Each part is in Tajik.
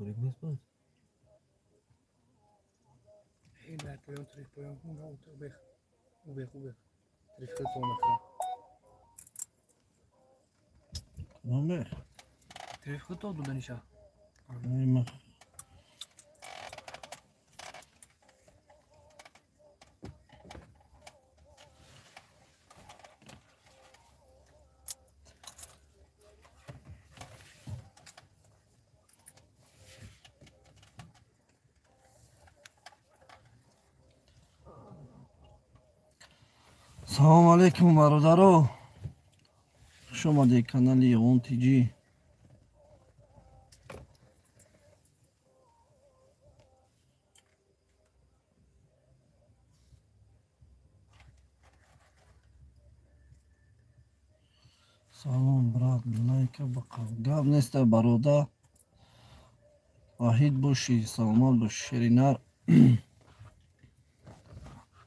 Торик нест боз? Эй, поён тариф поён кун, убех. Убех, убех. Тариф хел мехра. Кадом бех? Тариф хел то доданиша. Ай, Салом алейкум, бародаро. Хуш омадед канали Йоғон ТЖ. Салом, брат, лайка бақал. Гап неста, бародар. Ваҳид бошӣ, саломат бошӣ, ширинар.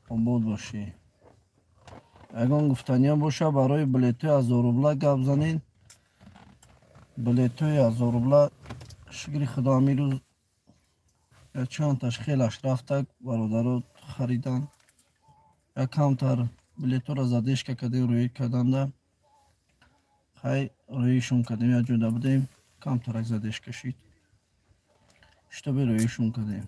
Обод бошӣ. Ягон гуфтаниё боша барои билетҳои 1000 рубла гап занед. Билетҳои 1000 рубла, шукри худо, ҳамин рӯз чандташ хелаш рафта, бародаро харидан. Як камтар билетҳоро задешка кардем, рӯӣ карданда. Хай рӯишон кардем, як ҷода будем, камтарак задешка шид. Шитоби рӯишон кардем.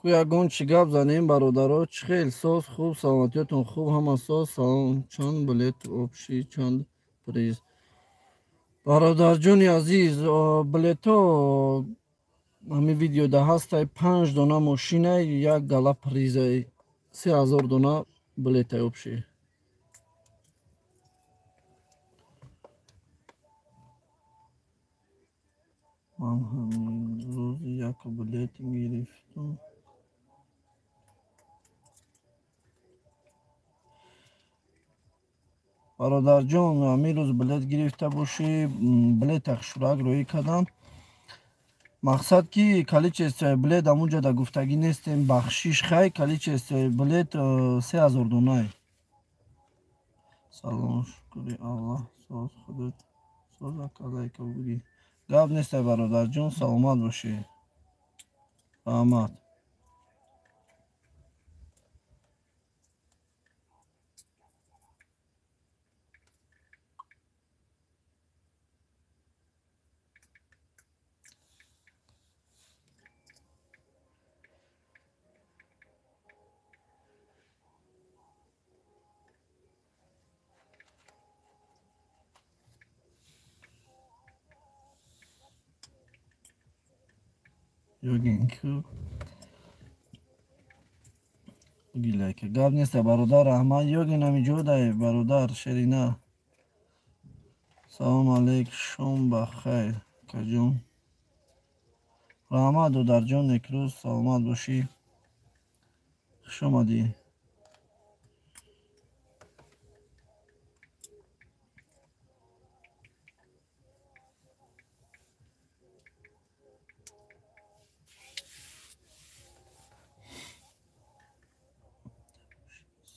Ягон чӣ гап занем, бародаро? Чӣ хел соз, хуб, саломатиётон хуб, ҳама соз. Салом, чанд билет общий, чанд приз? Бародарҷони азиз, билетҳо ҳамин видеода ҳастай, 5 дона мошинай, як гала призай, 3000 дона билетай общий. Ман ҳамин рӯз як билет гирифтам. Бародарҷон, ҳамин рӯз билет гирифта бошӣ, билета хушрак рӯӣ кардам. Мақсад ки количествои билет ҳамунҷо да гуфтагӣ нестем, бахшиш хай, количествои билет 3000 донай. Салом, шукри Аллоҳ, соз худат, соз акалайка бугӣ. Гап нестай, бародарҷон, саломат бошӣ. Раҳмат. Ёгин гап неста, бародар, раҳмат. Ёгин ҳамиҷодай, бародар Шерина. Салом алейк, шом ба хайр, акаҷон. Раҳмат, додарҷон, некрӯз, саломат бошӣ. Хуш омадӣ.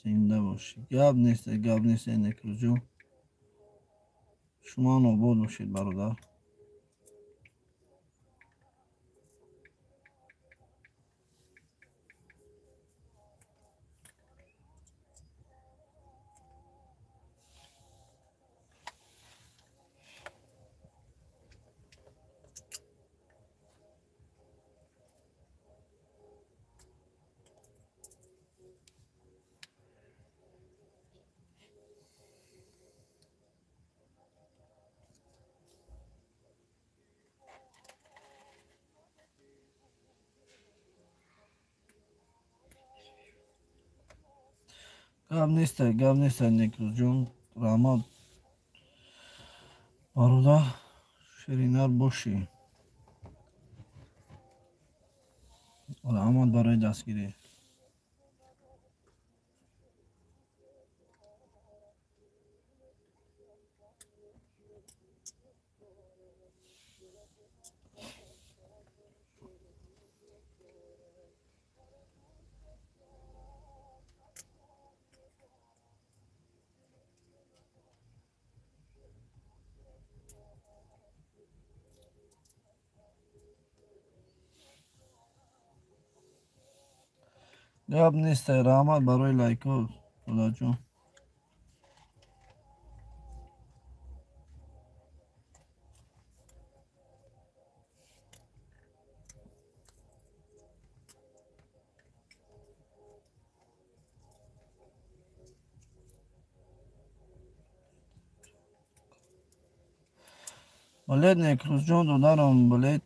Зинда бошӣ. Гап нест, гап нест, некрӯзҷон. Шумо обод бошед, бародар. Гап нестай, гап нестай, Некрӯзҷон, раҳмат бародар, ширинар бошӣ. Раҳмат барои дастгирӣ. Гап нестай, раҳмат барои лайкҳо, додарҷон. Билет Некрӯзҷон додарам, билет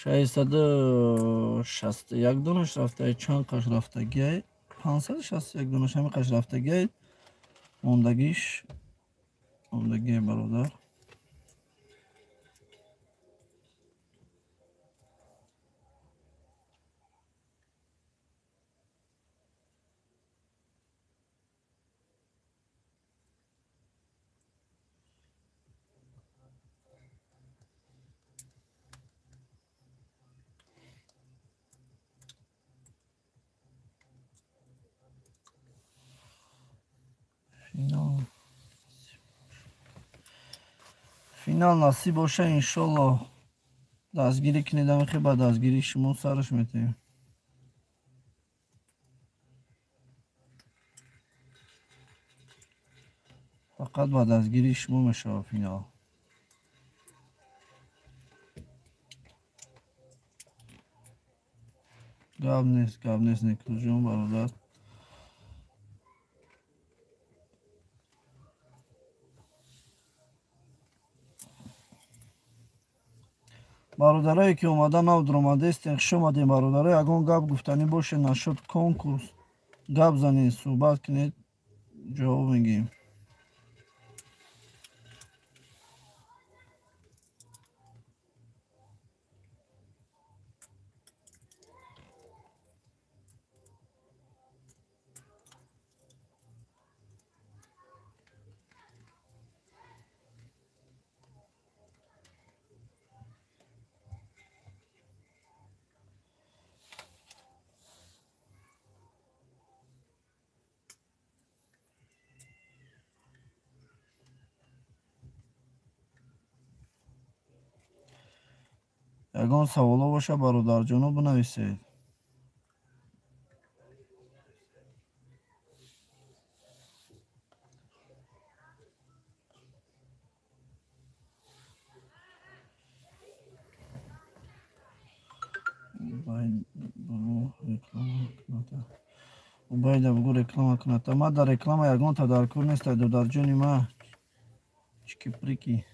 661 донаш рафта, чанд қаш рафтагиай? 561 донаш ҳами қаш рафтагиай. Мондагиш мондагиай, бародар. Финал насиб боша, иншоллоҳ. Дастгирӣ кунед, ҳамихе ба дастгирии шумо сараш метаҳем. Фақат ба дастгирии шумо мешавад финал. Гап нест, гап нест, Некрӯзҷон бародар. Бародарое ки омада нав дуромадаистен, хуш омадем, бародаро. Ягон гап гуфтанӣ бошед нашуд конкурс, гап занед, суҳбат кунед, ҷавоб мегӯем. Ягон саволо боша, бародарҷоно, бинависед. Убайда бугу реклама куната. Ма дар реклама ягонта дар кор нестай, додарҷони ма. Чики-прики.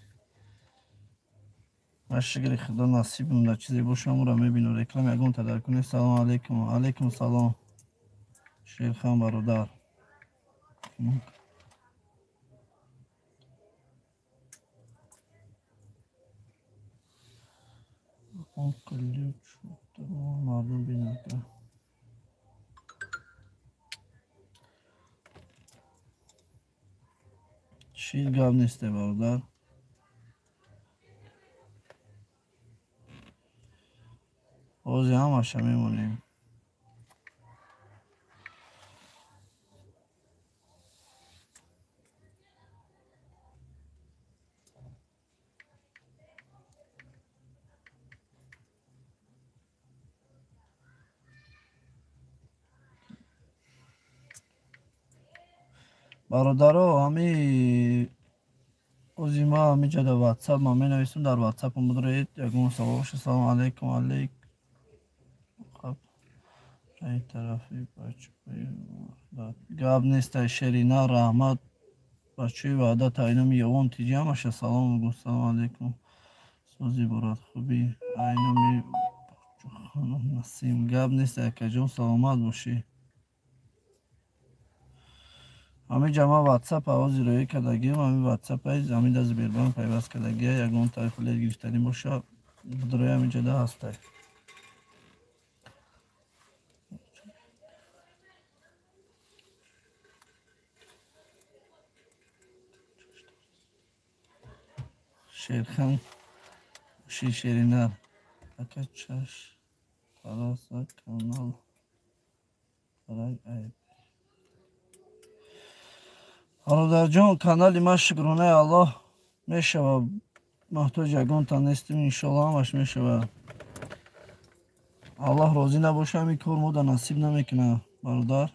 Ма шукри худо насибам дар чизе бошам, ӯро мебинам. Реклама ягонта дар кор нест. Салом алейкум. Алейкум салом. Шерхан бародар. Он ключ мардум бинад. Чӣ гап несте, бародар? Ҳозир ҳамаша мемонем. Бародаро, ҳами ози ма ҳамиҷа дар ватсап ма менависам, дар ватсапам бидоред, ягон савол боша. Салом алейкум. Алейк ай тарафи гап нестай, Шерина, раҳмат. Бачаи ваъда тайноми Явон тиҷи ҳамаша салом гу. Салом алейкум. Сози борад хубӣ. Айноми Насим. Гап нестай, акаҷон, саломат бошӣ. Ҳамин ҷа ман WhatsApp овози рӯӣ кардагиам, ҳамин WhatsApp ҳамин да Сбербанк пайваст кардагия, ягон таи билет гирифтанӣ боша, будрои ҳамин ҷода ҳастай. Шерхан шеринар ака чаш тараса канал тарак айб. Бародарҷон, канали ман шукронаи Аллоҳ мешава, муҳтоҷи ягонта нестем, иншоаллоҳ ҳамаш мешава. Аллоҳ розӣ набоша, ҳамин кор мо да насиб намекунад, бародар.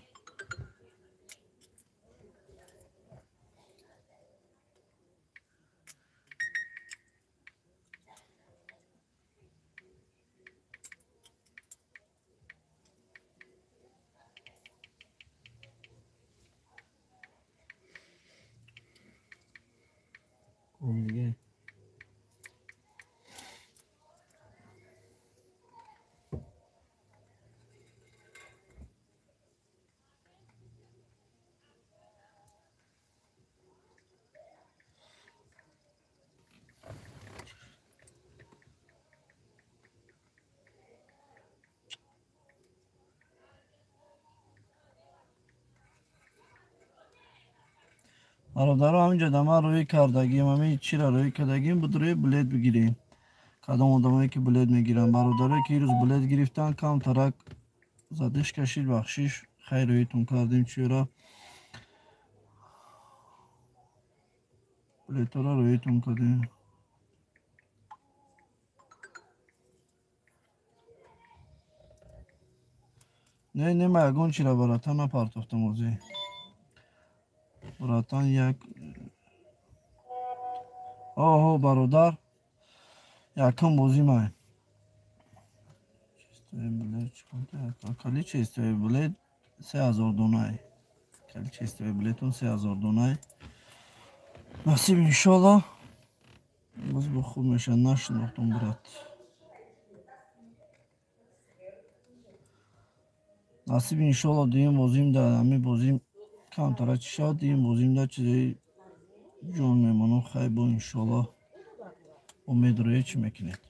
Бародаро, ҳаминҷо да ман рӯӣ кардагим, ҳамин чира рӯӣ кардагим, буд рӯи билет бигирем. Кадом одамое ки билет мегиранд, бародарое ки ирӯз билет гирифтанд, камтарак задиш кашид, бахшиш, хайр рӯитон кардем, чира билетҳоро рӯитон кардем. Не, не, ман ягон чира баратан напартохтам озӣ. Братан як оҳо бародар, якум бозӣ май. Количествои билет 3000 донай. Количествои билетон 3000 донай. Насиб иншоаллоҳ боз бо хуб мешавад, нашинохтум брат. Насиб иншоаллоҳ дуюм бозим да ҳамин бозим камтара чӣ шавад, дуюм бозим да чизои ҷон мемонам, хай бо иншоаллоҳ умед рӯе чӣ мекунед,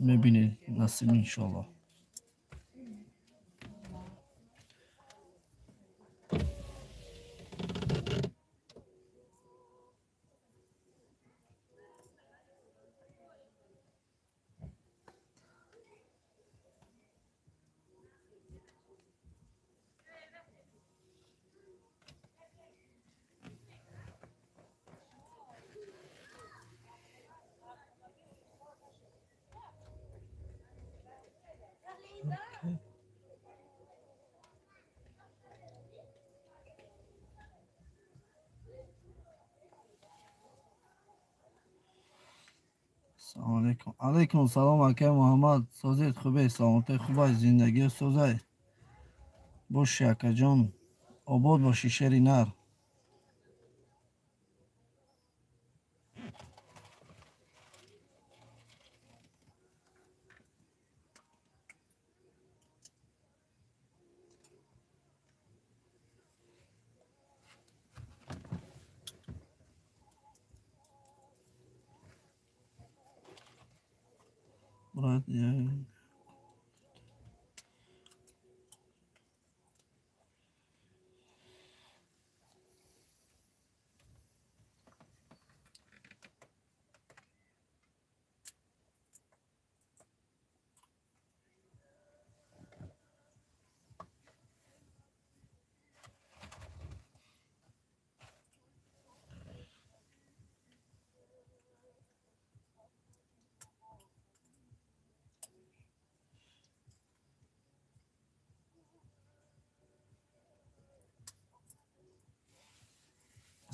мебинед, насиб иншоаллоҳ. Салом алейкум. Алейкум салом акай Муҳаммад. Созед хубе, саломатӣ хубай, зиндагӣ созай. Боши акаҷон, обод боши шери нар. Брат, я...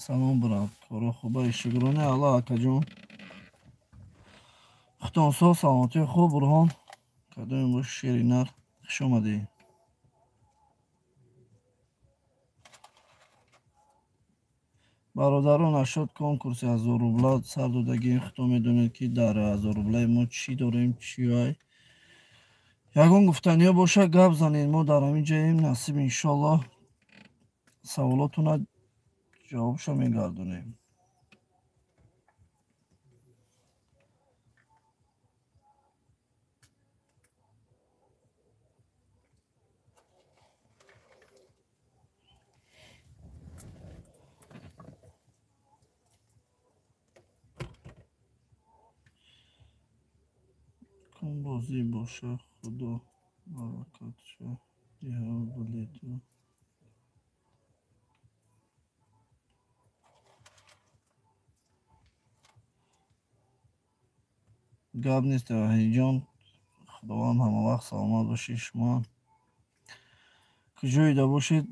Салом брат, коро хубай, шукрони Аллоҳ акаҷон. Худтон соз, саломатӣ хуб, Бурҳон. Кадоме боши шери нар, хуш омадӣ. Бародарон, ашод конкурси 1000 рубла сар додагием. Худтон медонед ки дар 1000 рублаи мо чӣ дорем, чӣ вай. Ягон гуфтаниё боша гап занед, мо дар ҳамин ҷоем, насиб иншоаллоҳ. Саволотона ҷавобшо мегардонем. Бозӣ боша, худо баракатшо диҳад билету. Гап нест, Ваҳидҷон, Худованд ҳамавақт саломат бошед. Шумо куҷоида бошед,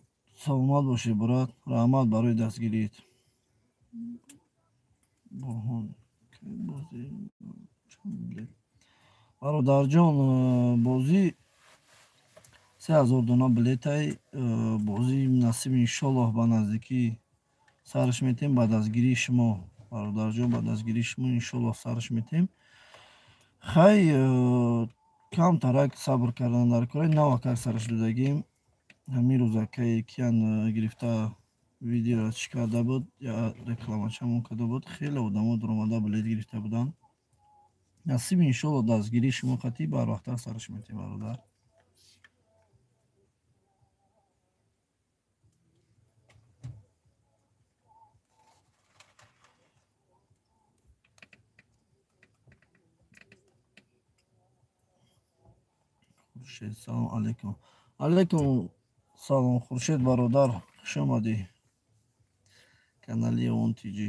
саломат бошед, брат. Раҳмат барои дастгириит. Бурҳон, бозӣ чанд билет? Бародарҷон, бозӣ 3000 дона билетай. Бозӣ насиб иншоллоҳ ба наздикӣ сарш метем, ба дастгирии шумо, бародарҷон, ба дастгирии шумо иншоллоҳ сарш метем. Хай, камтарак сабр кардан дар кора, навакак сарш додагим. Ҳамин рӯзакае киян гирифта видеоро чӣ карда буд, я рекламачамон карда буд, хеле одамо дуромада билет гирифта буданд. Насиб иншоллоҳ дастгирии шумо қатъӣ барвақттар сарш метем, бародар. Хуршед, салом алейкум. Алейкум салом, Хуршед бародар, хуш омадӣ. Канали Он ТЖ.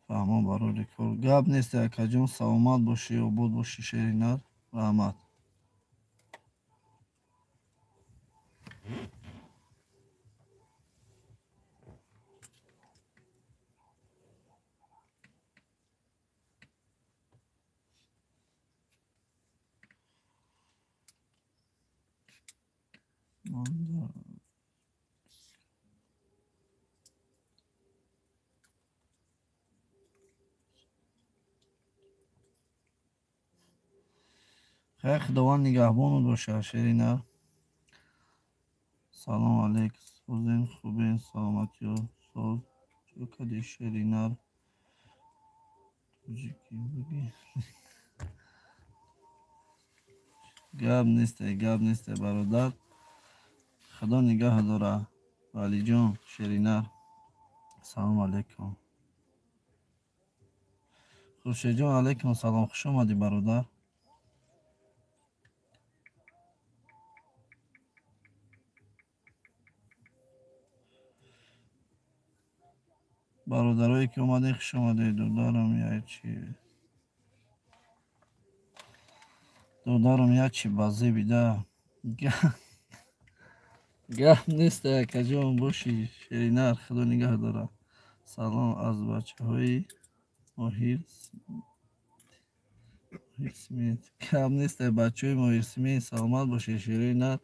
Фаҳмон барори кор. Гап нест, акаҷон, саломат бошӣ, обод бошӣ, шеринар. Раҳмат. Хай, Худованд нигаҳбонут боша, шеринар. Салом алейк, созен, хубен, саломатиё, соз. Чӣ кардӣ, шеринар? Тоҷикӣ бугӣ? Гап несте, гап несте, бародар. Худо нигаҳ дора. Валиҷон, шеринар. Салом алейкум. Хуршедҷон, алейкум салом, хуш омадӣ, бародар. Бародарое ки омадед, хуш омадед. Додарам додарам ячи ба зебида. Гап нест, акаҷон, бошӣ, шеринар, худо нигаҳ дора. Салом аз бачаҳои Моҳир Смит. Гап нест, бачаҳои Моҳир Смит, саломат бошед, шеринар.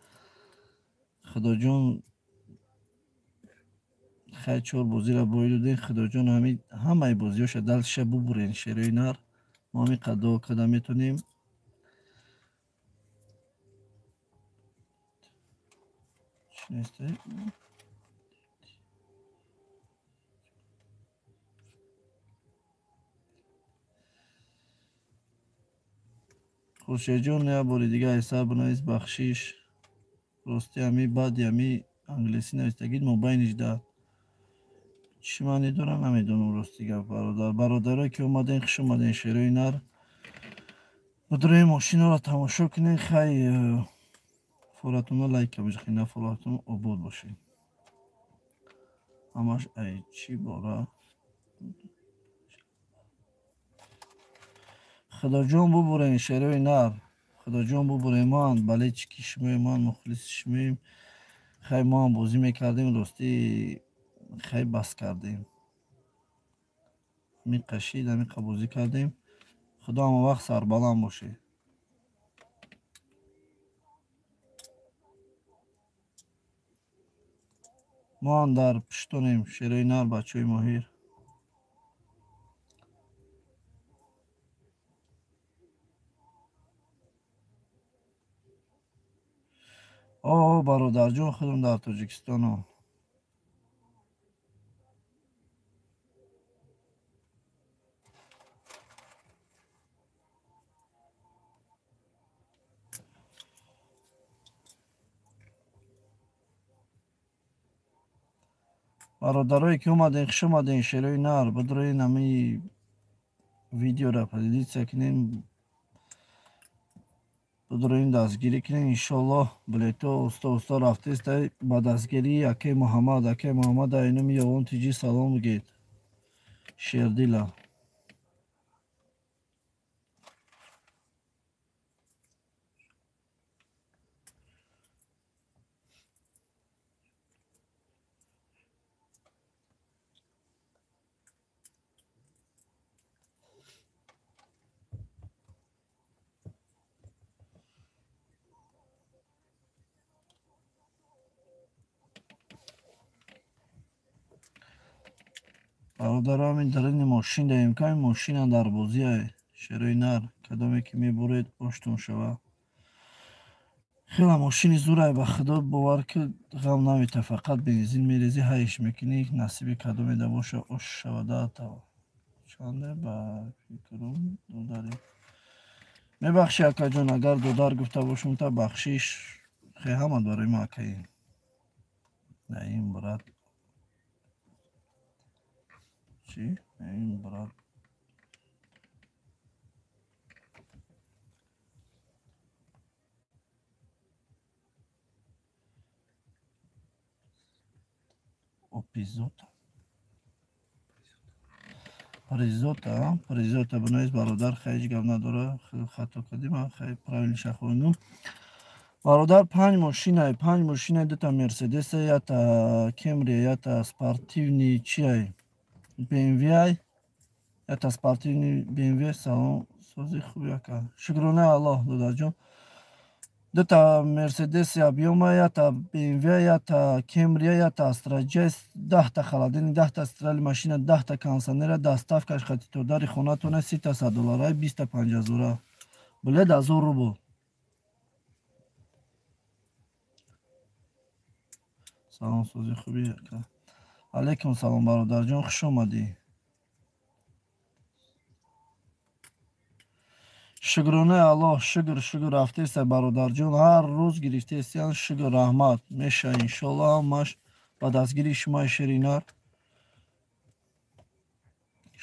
Худоҷон, хай чор бозиро бои додем. Худоҷон, ҳамаи бозиҳоша далша бубурен, шерои нар. Мо ҳамин қадр дуо карда метонем. Чӣ несте? Хуршедҷон, як бори дига ҳисаб бинавис, бахшиш. Рости ҳами баъди ҳами англисӣ навистагид мобайниш да чӣ маъне дора намедонам, рости гап, бародар. Бародарое ки омаден, хуш омаден, шерои нар. Бидрои мошиноро тамошо кунед. Хай, форатуна лайка бижахед, на форатун обод бошед. Ҳамаш ай чӣ бора? Худоҷон бубурен, шерои нар. Худоҷон бубурен, ман балечики шумоем, ман мухлиси шумоем. Хай, мо ҳам бозӣ мекардем, ростӣ хай бас кардем. Ҳамин қашид, ҳамин бозӣ кардем. Худо ҳама вақт сарбаланд бошед. Мо ҳам дар пуштонем, шерои нар, бачаҳои моҳир. О, бародарҷон, худам дар Тоҷикистоно. Бародарое ки омаден, хуш омаден, шерои нар, бидроен ҳамаи видеора поделиться кунем, бидроен дастгирӣ кунем. Иншоаллоҳ билето уста уста рафтеста ба дастгирии акаи Муҳаммад. Акаи Муҳаммад айнуми Ёвон Тиҷӣ салом бигед. Шердила. Бародаро, ҳамин дарини мошин даем, ками мошина дар бозиай, шерои нар, кадоме ки мебуред оштон шава. Хела мошини зурай, ба худо бовар ки ғам намета, фақат бензин мерези, ҳайш мекунӣ, насиби кадоме да боша ош шавада тава. Чанде ба фикрум додари. Мебахши акаҷон, агар додар гуфта бошум та бахшиш, хе ҳамат барои ма акаи. Наим брат. Чӣ? Ин брат. Опизота. Паризота, паризота бинавис бародар, хай ҳеҷ гап надора, хато кардим, хай правильниша хондум. Бародар, панҷ мошинай, панҷ мошинай, дута Мерседеса, ята Кемри, ята спортивный чиай? BMW, ята спортивный BMW, салон сози хуби ака. Шукронаи Аллоҳ, додарҷон. Дута Мерседес объёма, ята BMW, ята Кемри, ята Астра Ҷ, 10та холодильник, 10та стиральная машина, 10та кондиционера, доставкаш хати то дари хонатона 30 100 долларай, 20 5000. Билет 1000 рубл. Салон сози хуби ака. Алейкум салом бародарҷон, хуш омадӣ. Шукронаи Аллоҳ, шукр, шукр рафтеста бародарҷон, ҳар рӯз гирифтестиян, шукр, раҳмат. Меша иншоаллоҳ ҳамаш ба дастгирии шумои ширинар.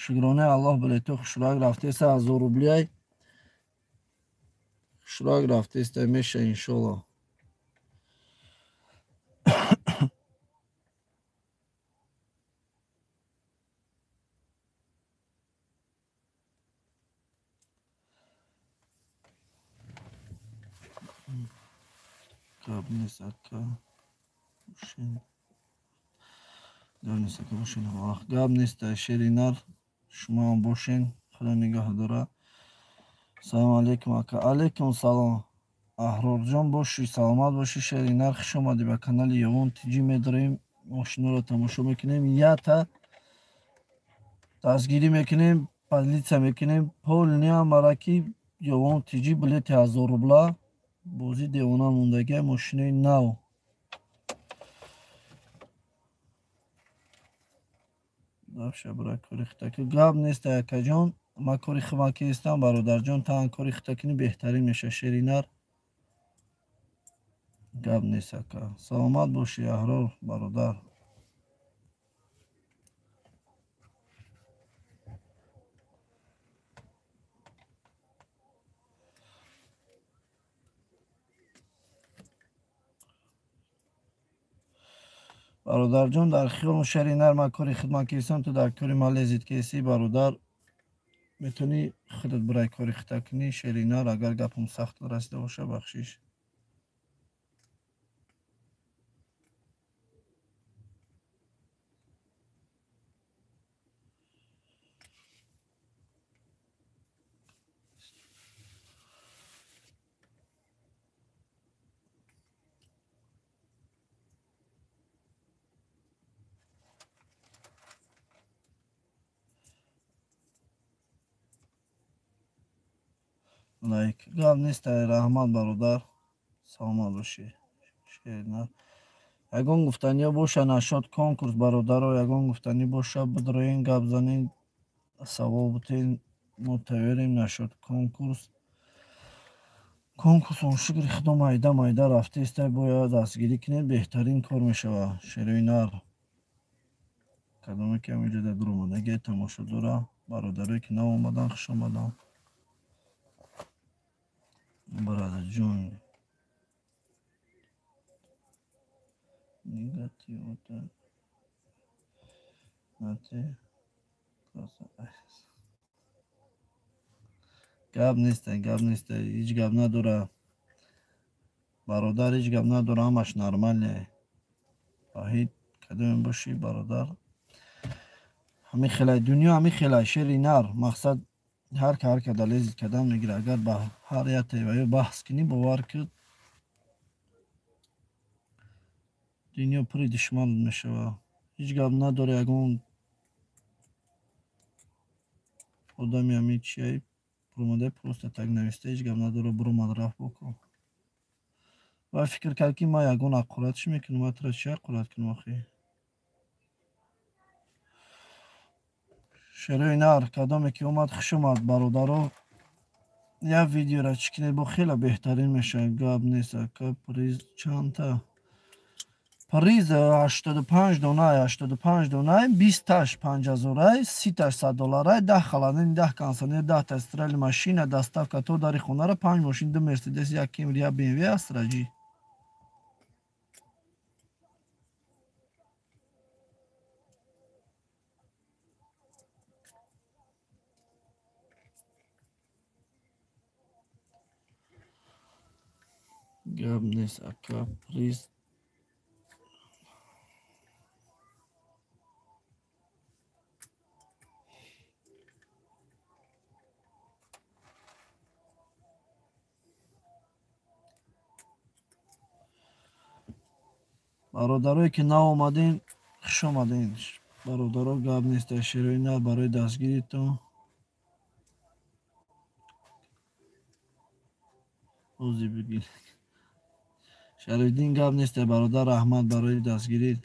Шукронаи Аллоҳ, билето хушрак рафтеста, 1000 рублиай. Хушрак рафтеста, меша иншоаллоҳ. Гап нест ака, бошен. Гап нест ака, бошен. Гап нест, шеринар, шумо ҳам бошен, Худо нигаҳ дора. Салом алейкум ака. Алейкум салом. Аҳрорҷон бошӣ, саломат бошӣ, шеринар, хуш омадӣ ба канали Ёвон Тиҷӣ. Медорем, мошиноро тамошо мекунем, ята дастгирӣ мекунем, полиция мекунем, пол неамара ки Ёвон Тиҷӣ билети 1000 рубла. Бозӣ девона мондагиай, мошинои нав. Дафша бира кори хитаки. Гап нест акаҷон, ман кори худам кистам бародарҷон, таан кори хитакини беҳтарин меша шеринар. Гап нест ака. Саломат бошӣ Аҳрор бародар. Бародарҷон, дар хиёлум шеринар, ман кори хидмат кистам, ту дар кори ман лезит кисӣ бародар. Метавонӣ худат бирай кори хита кунӣ шеринар, агар гапам сахт расида боша бахшиш. Лайк. Гап нест, раҳмат бародар. Саломат бошӣ. Шеринар. Ягон гуфтаниё боша нашод конкурс бародаро, ягон гуфтанӣ боша бидроен гап занен, савол бутен, мо тайёрем нашод конкурс. Конкурс он шукри худо майда майда рафтеста, бояд дастгирӣ кунед, беҳтарин кор мешавад. Шерои нар. Кадоме ки ҳаминҷо дар дуромадагӣ тамошо дора, бародарое ки нав омадан, хуш омадан. Бародарҷон. Негатив гап нест, гап нест, ҳеҷ гап надора бародар, ҳеҷ гап надора, ҳамаш нормале. Ваҳид кадоме бошӣ бародар, ҳамин хелай дунё, ҳамин хелай шери нар. Мақсад ҳар ка ҳар када лезит кадан мегира. Агар ба ҳар як ё баҳс кунӣ, бовар кун, дунё пури душман мешавад. Ҳеҷ гап надора, ягон одами ҳамин чиай буромада просто так нависта, ҳеҷ гап надора, буромад рафт бокун. Ва фикр кард ки ман ягон ҳақорат чӣ мекунам, ман туро чӣ ҳақорат кунам охи? Шерои нар, кадоме ки омад, хуш омад бародаро. Як видеора чӣ кунед, бо хеле беҳтарин мешавад. Гап нест ака, приз чандта? Приз 85 дона, 85 дона, 20 таш 5000, 30 таш 100 доллар, 10 холодильник, 10 кондиционер, 10 та стиральная машина, доставка то дари хонара, 5 мошин, 2 Мерседес, 1 Кемри, 1 BMW, Астра G. Гап нест ака, приз бародарое ки нав омадем, хуш омадем бародаро. Гап нест, шерои нар барои дастгиритон. Ози бигир Шарифдин, гап нест бародар, раҳмат барои дастгирит.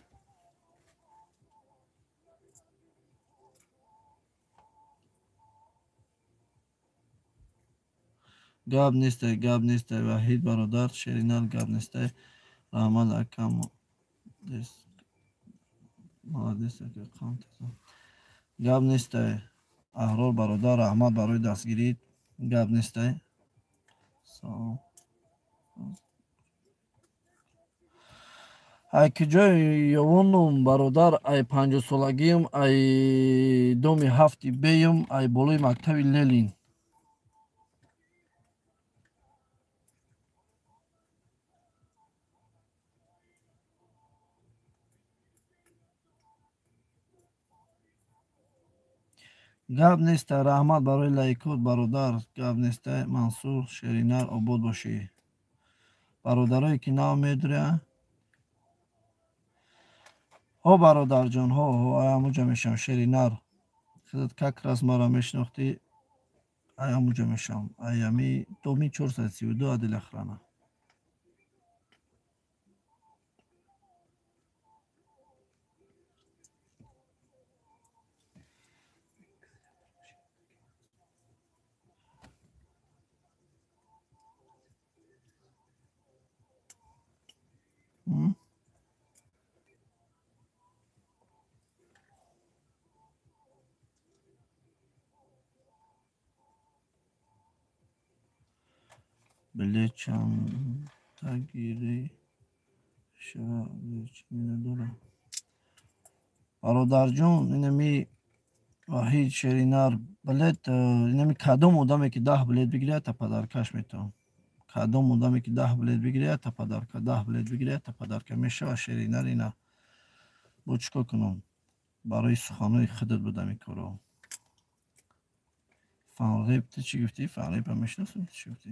Гап нест, гап нест Ваҳид бародар, Шеринар гап нест, раҳмат акам. Молодец ака, гап нест Аҳрор бародар, раҳмат барои дастгирит. Гап нест. Салом. Ай куҷои ёвонум бародар, ай 50-солагиам, ай доми 7 беюм, ай болои мактаби Ленин. Гап нест, раҳмат барои лайкот бародар. Гап нест Мансур, Шеринар, обод бошӣ. Бародарое ки нав медуря, ҳо бародарҷон, ҳо ҳо, ай ҳамуҷа мешавам. Шеринар, худат как раз маро мешинохтӣ, ай ҳамуҷа мешавам. Ай ҳами доми 432 адил охрана. Билет чандта гирӣ шава, надора бародарҷон. Инами Ваҳид, Шеринар, билет инами кадом одаме ки 10 билет бигирад, та подаркаш метавон. Кадом одаме ки 10 билет бигирад, та подарка, 10 билет бигирад, та подарка мешава. Шеринар, ина бо чӣ кор кунам? Барои суханҳои худат будам ин корро. Фанреп, ту чӣ гуфтӣ? Фанрепа мешиносам, ту чӣ гуфтӣ?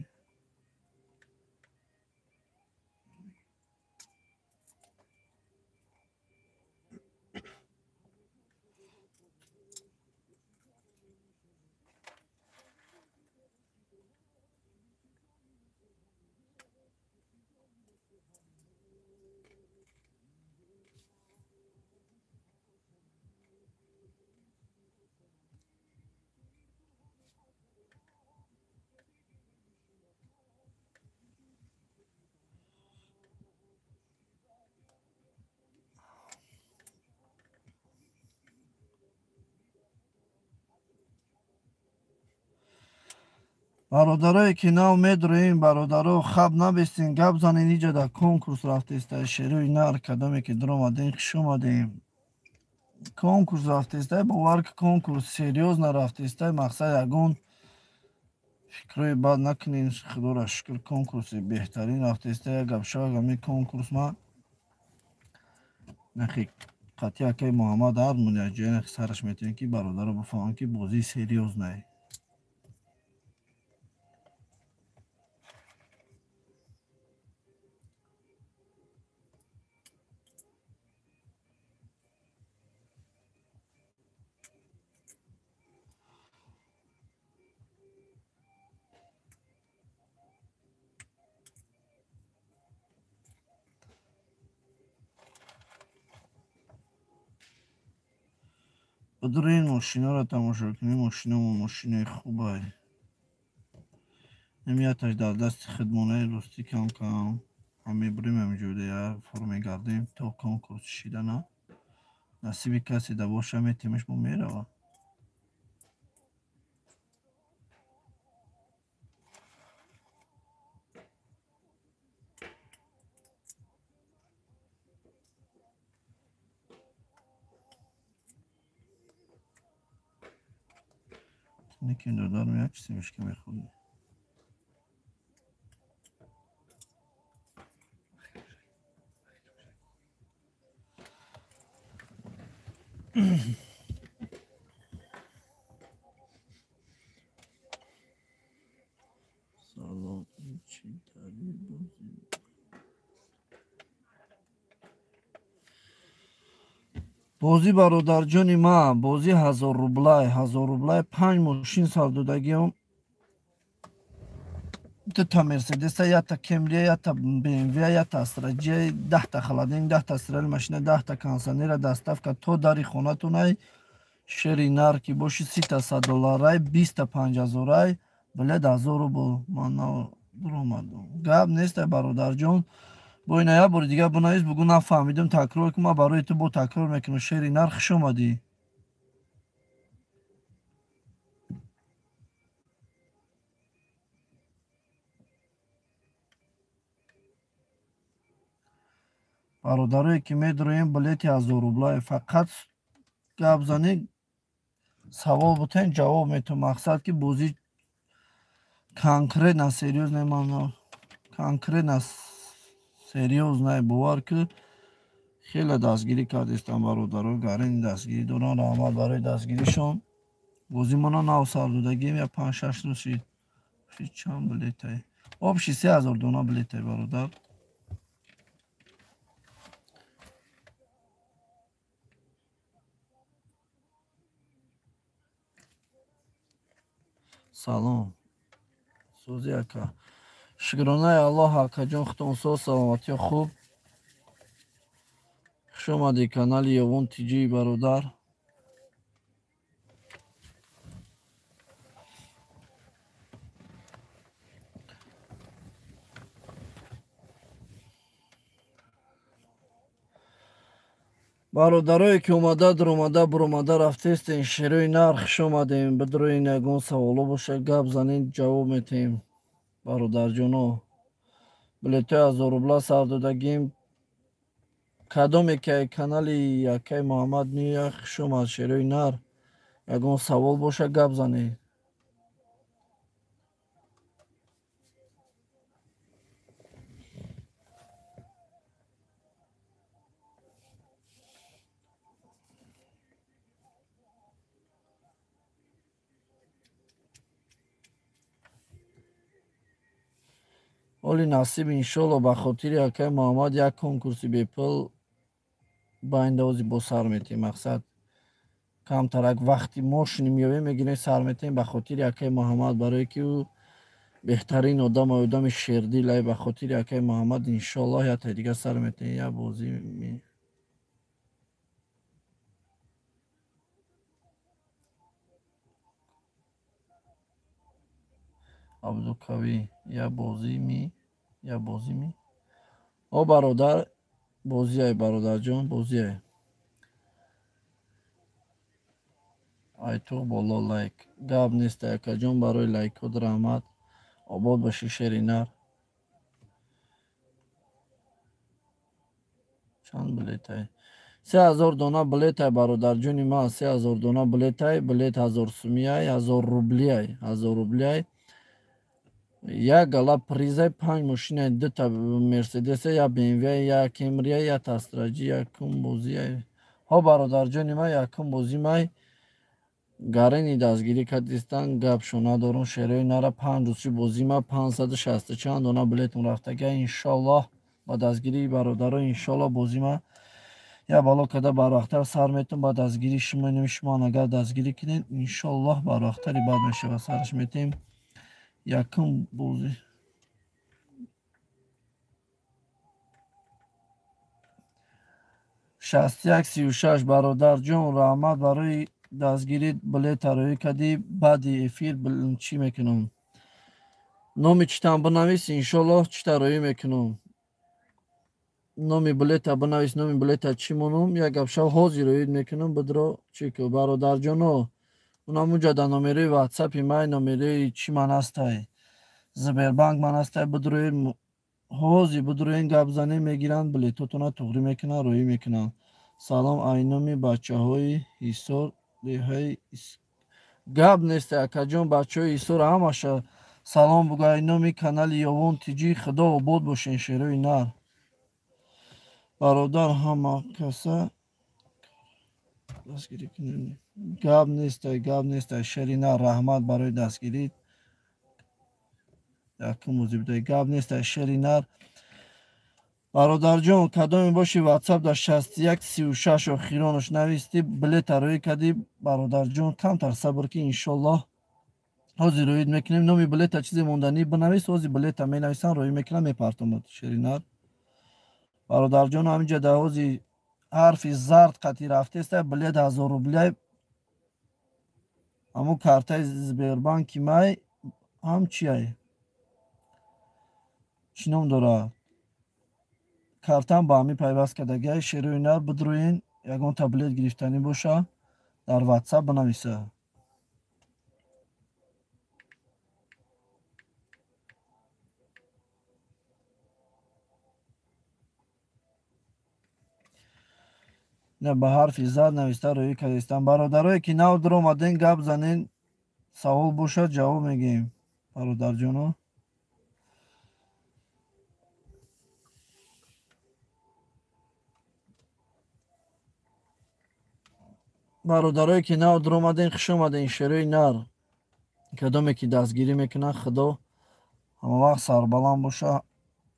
Бародарое ки нав медроем, бародаро хаб набестин, гап занен, иҷа дар конкурс рафтеста, шерои нар кадоме ки дуромадем, хуш омадем. Конкурс рафтеста, бовар ки конкурс серьёзно рафтеста, мақсад ягон фикрҳои бад накунем, худоро шукр, конкурси беҳтарин рафтеста. Як гапшавак ҳамин конкурс ма нахи қатъи акаи Муҳаммад ҳармон як ҷоя нахи сараш метавем, ки бародаро бифаҳманд, ки бозии серьёзнае. Бидурин мошинаро тамошо кунем, мошинамо мошинаи хубай. Нимияташ дар дасти хидмонаи ростӣ кам-кам ҳам мебурем, ҳаминҷода як фор мегардем то конкурс шидана. Насиби касе да боша метемеш, мо мерава. Неким додарм як чизе мешка мехӯрдем. Салом, чӣ тари бозӣ? Бозӣ бародарҷони ман, бозӣ 1000 рублай, 1000 рублай, 5 мошин сардодагиам. Дута Мерседеса, якта Кемрия, якта БМВ, якта Астраҷия, 10та холодильник, 10та стиральная машина, 10та кондиционера, доставка то дари хонатонай. Шери нар ки боши 30та 100 долларай, 20та 5000-ай, билет 1000 рубл. Ман дуромадам. Гап нестай бародарҷон. Бо ина як бори дигар бинавис, бугӯ нафаҳмидам, такрор кун, ман барои ту бо такрор мекунам. Шери нар, хуш омадӣ. Бародарое ки медроем, билети 1000 рублай, фақат гап занӣ, савол бутен, ҷавоб метавон. Мақсад ки бозӣ конкретно серьёзно, ман конкретно серьёзно, бовар ки хеле дастгирӣ кардистам бародаро, гарини дастгирӣ доранд, раҳмат барои дастгиришон. Бозӣ мона нав сар додагием, я 5-6 рӯз шид. Шид чанд билетай? Обши 3000 дона билетай бародар. Салом. Сӯзи ака. Шукронаи Аллоҳ акаҷон, худтон соз, саломатиё хуб. Хуш омадӣ канали Ёвон ТЖ бародар. Бародарое ки омада, дуромада, буромада рафтестен, шерои нар, хуш омадем. Бидроин ягон саволо боша, гап занед, ҷавоб метаҳем. Бародарҷоно, билетҳои 1000 рубла сар додагим. Кадоме ки канали акаи Муҳаммад меояд, хуш омад, шерои нар. Ягон савол боша, гап занед. Оли насиб иншолло ба хотири акаи Муҳаммад як конкурси бепул байндавози бо сар метиҳем. Мақсад камтарак вақти мошини меёвем, мегирем, сар метиҳем ба хотири акаи Муҳаммад, барое ки ӯ беҳтарин одам, одами шердил ай. Ба хотири акаи Муҳаммад иншоллоҳ якта дигар сар метиҳем. Як бозӣ Абдукавӣ, як бозӣ ми, як бозӣ ми. О бародар, бозиай бародарҷон, бозиай. Айтуқ боло лайк. Гап нест акаҷон, барои лайкот раҳмат. Обод бошӣ шери нар. Чанд билетай? 3000 дона билетай бародарҷони ман, 3000 дона билетай, билет 1000 сумияй, 1000 рублияй, 1000 рублияй. Як гала призай, 5 мошинай, 2 та Мерседес, як BMW, як Кемри, як Астраҷи, якум бозӣ. Ҳо бародарҷони ман, якум бозӣ май. Гарени дастгирӣ кардистан, гапшо надорум, шерои нара 5 рӯзи бозӣ ма 560 чанд дона билетум рафтага. Иншоллоҳ ба дастгирии бародаро, иншоллоҳ бозӣ ма я бало када барвақттар сар метум, ба дастгирии шумо инами шумо агар дастгирӣ кунед, иншоллоҳ барвақттари бад мешава сараш метем. Якум бозӣ 6136 бародарҷон, раҳмат барои дастгирӣ, билета рӯӣ кардӣ. Баъди эфир чӣ мекунам? Номи читам бинавис, иншоллоҳ чита рӯӣ мекунам. Номи билета бинавис, номи билета чӣ монам? Як гапшав ҳозир рӯӣ мекунам, бидро чӣ ку бародарҷоно. Унамуҷа дар номерои ватсапи май, номерои чӣ ман ҳастай, Сбербанк ман ҳастай, бидроед ҳозир бидроен гап занем, мегиранд билетотона туғрӣ мекунанд, рӯӣ мекунанд. Салом айноми бачаҳои Ҳисор, деҳаи гап нест акаҷон, бачаҳои Ҳисор ҳамаша салом бугӯ. Айноми канали Ёвон Тиҷӣ, худо обод бошен шерои нар. Бародар ҳама каса дастгирӣ кунем. Гап нестай, гап нестай шери нар, раҳмат барои дастгирӣ. Якум бозӣ будай, гап нестай шери нар. Бародарҷон, кадоме боши ватсап дар 6136 охиронаш навистӣ, билета рӯӣ кардӣ. Бародарҷон, камтар сабр ки, иншоллоҳ ҳозир рӯид мекунем. Номи билета чизе монданӣ бинавис, ҳозир билета менависам, рӯӣ мекунам, мепартомад шеринар. Бародарҷон, ҳаминҷа дар ҳозир ҳарфи зард қатӣ рафтеста, билет 1000 рублияй, ҳамун картаи Сбербанки май ҳам чиай? Чӣ ном дорад? Картам ба ҳамин пайваст кардагиай. Шерои нар бидроен, ягон та билет гирифтанӣ боша, дар ватсап бинависа. Не ба ҳарфи зард нависта рӯӣ кардистам. Бародарое ки нав дуромаден, гап занен, савол бошад ҷавоб мегӯем. Бародарҷоно, бародарое ки нав дуромаден, хуш омаден шерои нар. Кадоме ки дастгирӣ мекунад, худо ҳамавақт сарбаланд боша,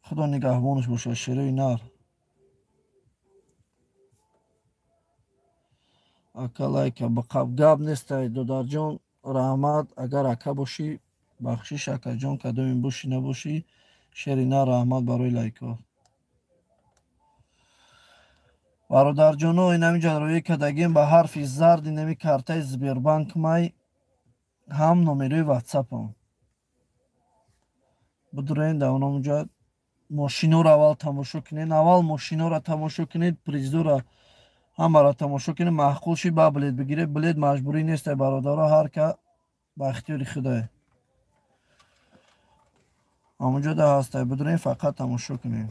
худо нигаҳбонаш боша шерои нар. Ака лайка биқаб, гап нестай додарҷон, раҳмат. Агар ака бошӣ бахшиш акаҷон, кадоме бошӣ набошӣ, шери нар, раҳмат барои лайкҳо. Бародарҷоно, инамиҷа рӯӣ кардагем ба ҳарфи зард, инами картаи Сбербанк май ҳам номерои ватсапам. Бидроен дар онамуҷа мошинора аввал тамошо кунед, аввал мошинора тамошо кунед, призора ҳамаро тамошо кунед, маъқул ши ба билет бигиред. Билет маҷбурӣ нестай бародаро, ҳар ка ба ихтиёри худае. Ҳамунҷо да ҳастай, бидроен фақат тамошо кунед.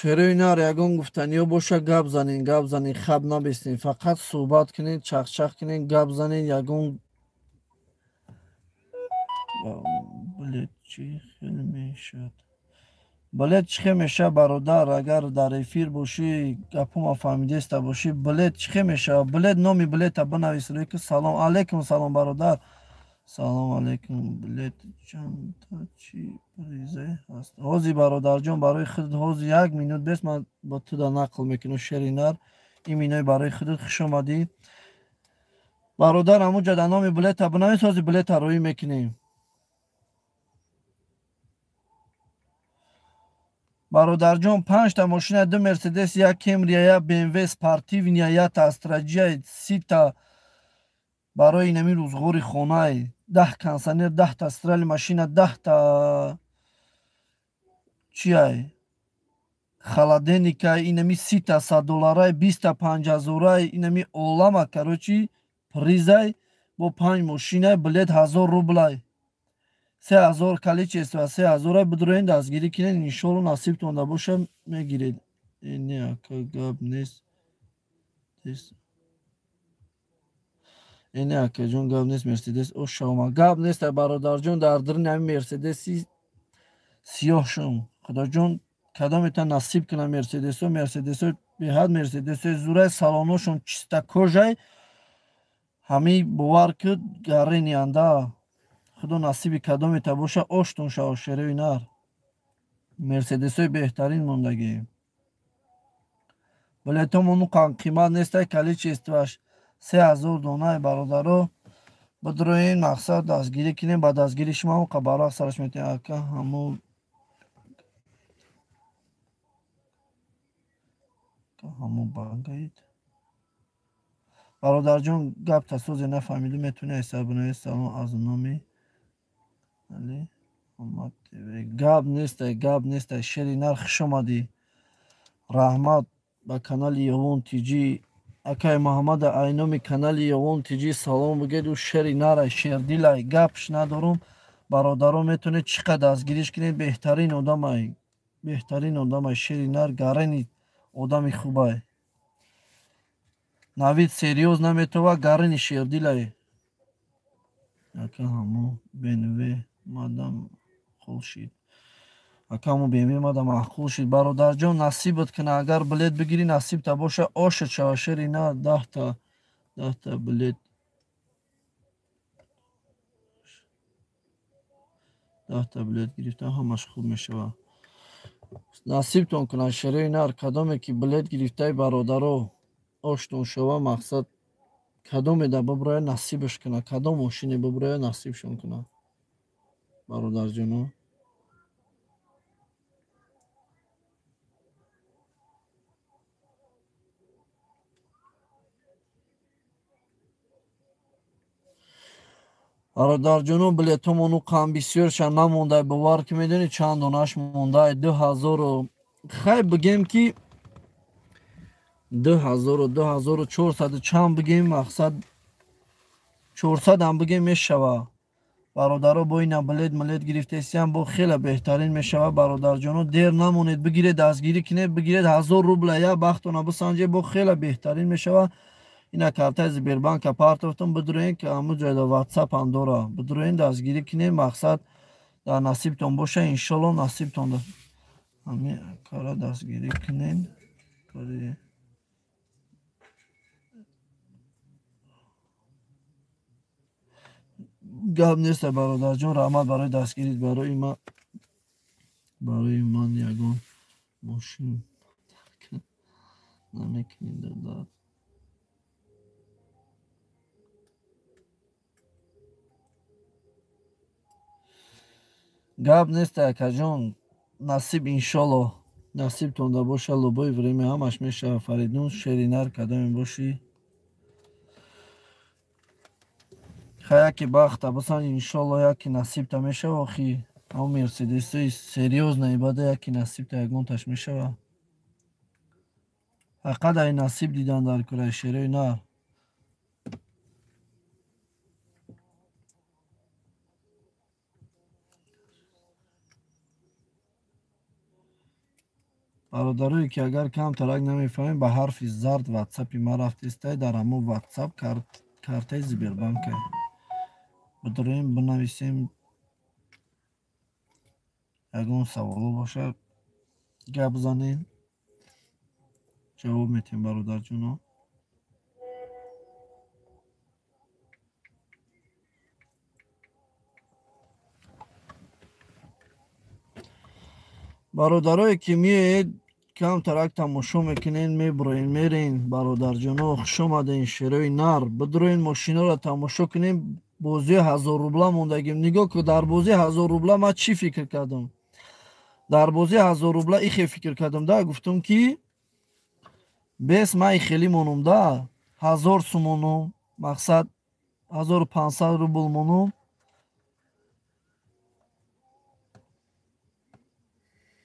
Шерои нар, ягон гуфтаниё боша, гап занен, гап занен, хаб набистен, фақат суҳбат кунед, чахчах кунед, гап занен, ягон билет чӣ хел мешавад? Билет чӣ хел мешавад бародар? Агар дар эфир бошӣ, гапума фаҳмидеста бошӣ, билет чӣ хел мешавад? Билет, номи билета бинавис. Салом алейкум, салом бародар. Салом алейкум. Билет чандта чӣ призе ҳаст? Ҳозир бародарҷон, барои худат ҳозир як минут бес ман ба ту да нақл мекунам шери нар. Ин минои барои худат, хуш омадӣ. Бародар, ҳамунҷа дар номи билета бинавис, ҳозир билета рӯӣ мекунем. Бародарҷон, 5та мошина, 2 Мерседес, 1 Кемрия, 1 БМВ Спортивния, 1 Астраҷия, 30та барои инами рӯзғори хонай, 10 консанер, 10та астрали машина, 10та чиай холодильника, инами 30та 100 долларай, 20та 5000-ай, инами олама, короче, призай бо 5 мошина, билет 1000 рублай. 3000 количество, 3000 бидроен дастгирӣ кинед, иншоалло насибтон да боша мегиред. Не, ака, гап нест. Не, акаҷон, гап нест, Мерседес ошавма. Гап нест, бародарҷон, дар даруни ҳамин Мерседеси сиёҳ шум. Худоҷон, кадомета насиб кунад Мерседесо, Мерседесо беҳад Мерседесои зурай, салоношон чиста кожай, ҳамин бовар куд гаренианда. Худо насиби кадомета боша, оштон шава шерои нар. Мерседесои беҳтарин мондагӣ. Билетомон қимат нестай, количествоаш 3000 донай, бародаро. Бидроен мақсад дастгирӣ кинем, ба дастгири шумо барақ сараш метиҳем. Ака, ҳамо бангаид. Бародарҷон, гап тасозе нафаҳмиду, метавонӣ ҳисоб бинавис. Салом аз номи Али Омад ТВ. Гап нестай, гап нестай. Шери нар, хуш омадӣ. Раҳмат ба канали Ёвон ТЖ. Акай Муҳаммада айноми канали Ёвон ТЖ салом бигед. Ӯ шери нарай, шердилай, гапш надорум. Бародаро, метавонед чӣ қадр дастгириш кунед, беҳтарин одамай. Беҳтарин одамай, шери нар, гарени одами хубай. Навид серьёз наметова, гарени шердилай. Ака ҳамо БМВ мадам хул шид. Ака ҳамо БМВ мадам маъқул шид. Бародарҷон, насибат кунад, агар билет бигирӣ, насибта боша, ошад шава шери на, 10та билет. 10та билет гирифтан ҳамаш хуб мешавад. Насибтон кунад шерои нар, кадоме ки билет гирифтаи бародаро, оштон шава, мақсад кадоме да биброя насибаш кунад, кадом мошине биброя насибшон кунад. Бародарҷоно. Бародарҷоно, билетомону қам бисёрша намондай, бовар ки медонӣ чанд донаш мондай, 2000 хай бигем ки 2000 2400 чанд бигем, мақсад 400 ҳам бигем мешава. Бародаро, бо ина билет милет гирифтесиям, бо хеле беҳтарин мешава. Бародарҷоно, дер намонед, бигиред, дастгирӣ кинед, бигиред 1000 рубла, я бахтона бисанҷед, бо хеле беҳтарин мешава. Ина картаи Сбербанка партофтум, бидроен ки ҳамун ҷойда WhatsApp ҳам дора. Бидроен дастгирӣ кинед, мақсад дар насибтон боша, иншолло насибтон да. Ҳамин кара дастгирӣ кинед. Кори гап нест, бародарҷон, раҳмат барои дастгирит. Барои ман ягон мошин намекунед дада. Гап нест, акаҷон, насиб иншолло, насибтон да боша, любое время ҳамаш мешава. Фаридун шеринар, кадоме бошӣ? Хай, яке бахта бисан, иншолло яке насибта мешава. Охи ҳам Мерседесои серьёзна ибада, яке насибта ягонташ мешава. Фақат ай насиб дидан дар кураи шерои нар. Бародарое ки агар камтарак намефаҳмед, ба ҳарфи зард ватсапи ма рафтестай, дар ҳамон ватсап картаи Сбербанкай. Бидроем, бинависем, ягон саволо боша гап занед, ҷавоб метиҳем бародарҷоно. Бародарое ки меоед, камтарак тамошо мекунед, меброен, мерен. Бародарҷоно, хуш омаден, шерои нар. Бидроен мошиноро тамошо кунем. Бозии 1000 рубла мондагим. Нигоҳ ку, дар бозии 1000 рубла ман чӣ фикр кардам? Дар бозӣ 1000 рубла ихе фикр кардам да, гуфтам ки бес ман хеле монум да, 1000 сумонум, мақсад 1500 рубл монум.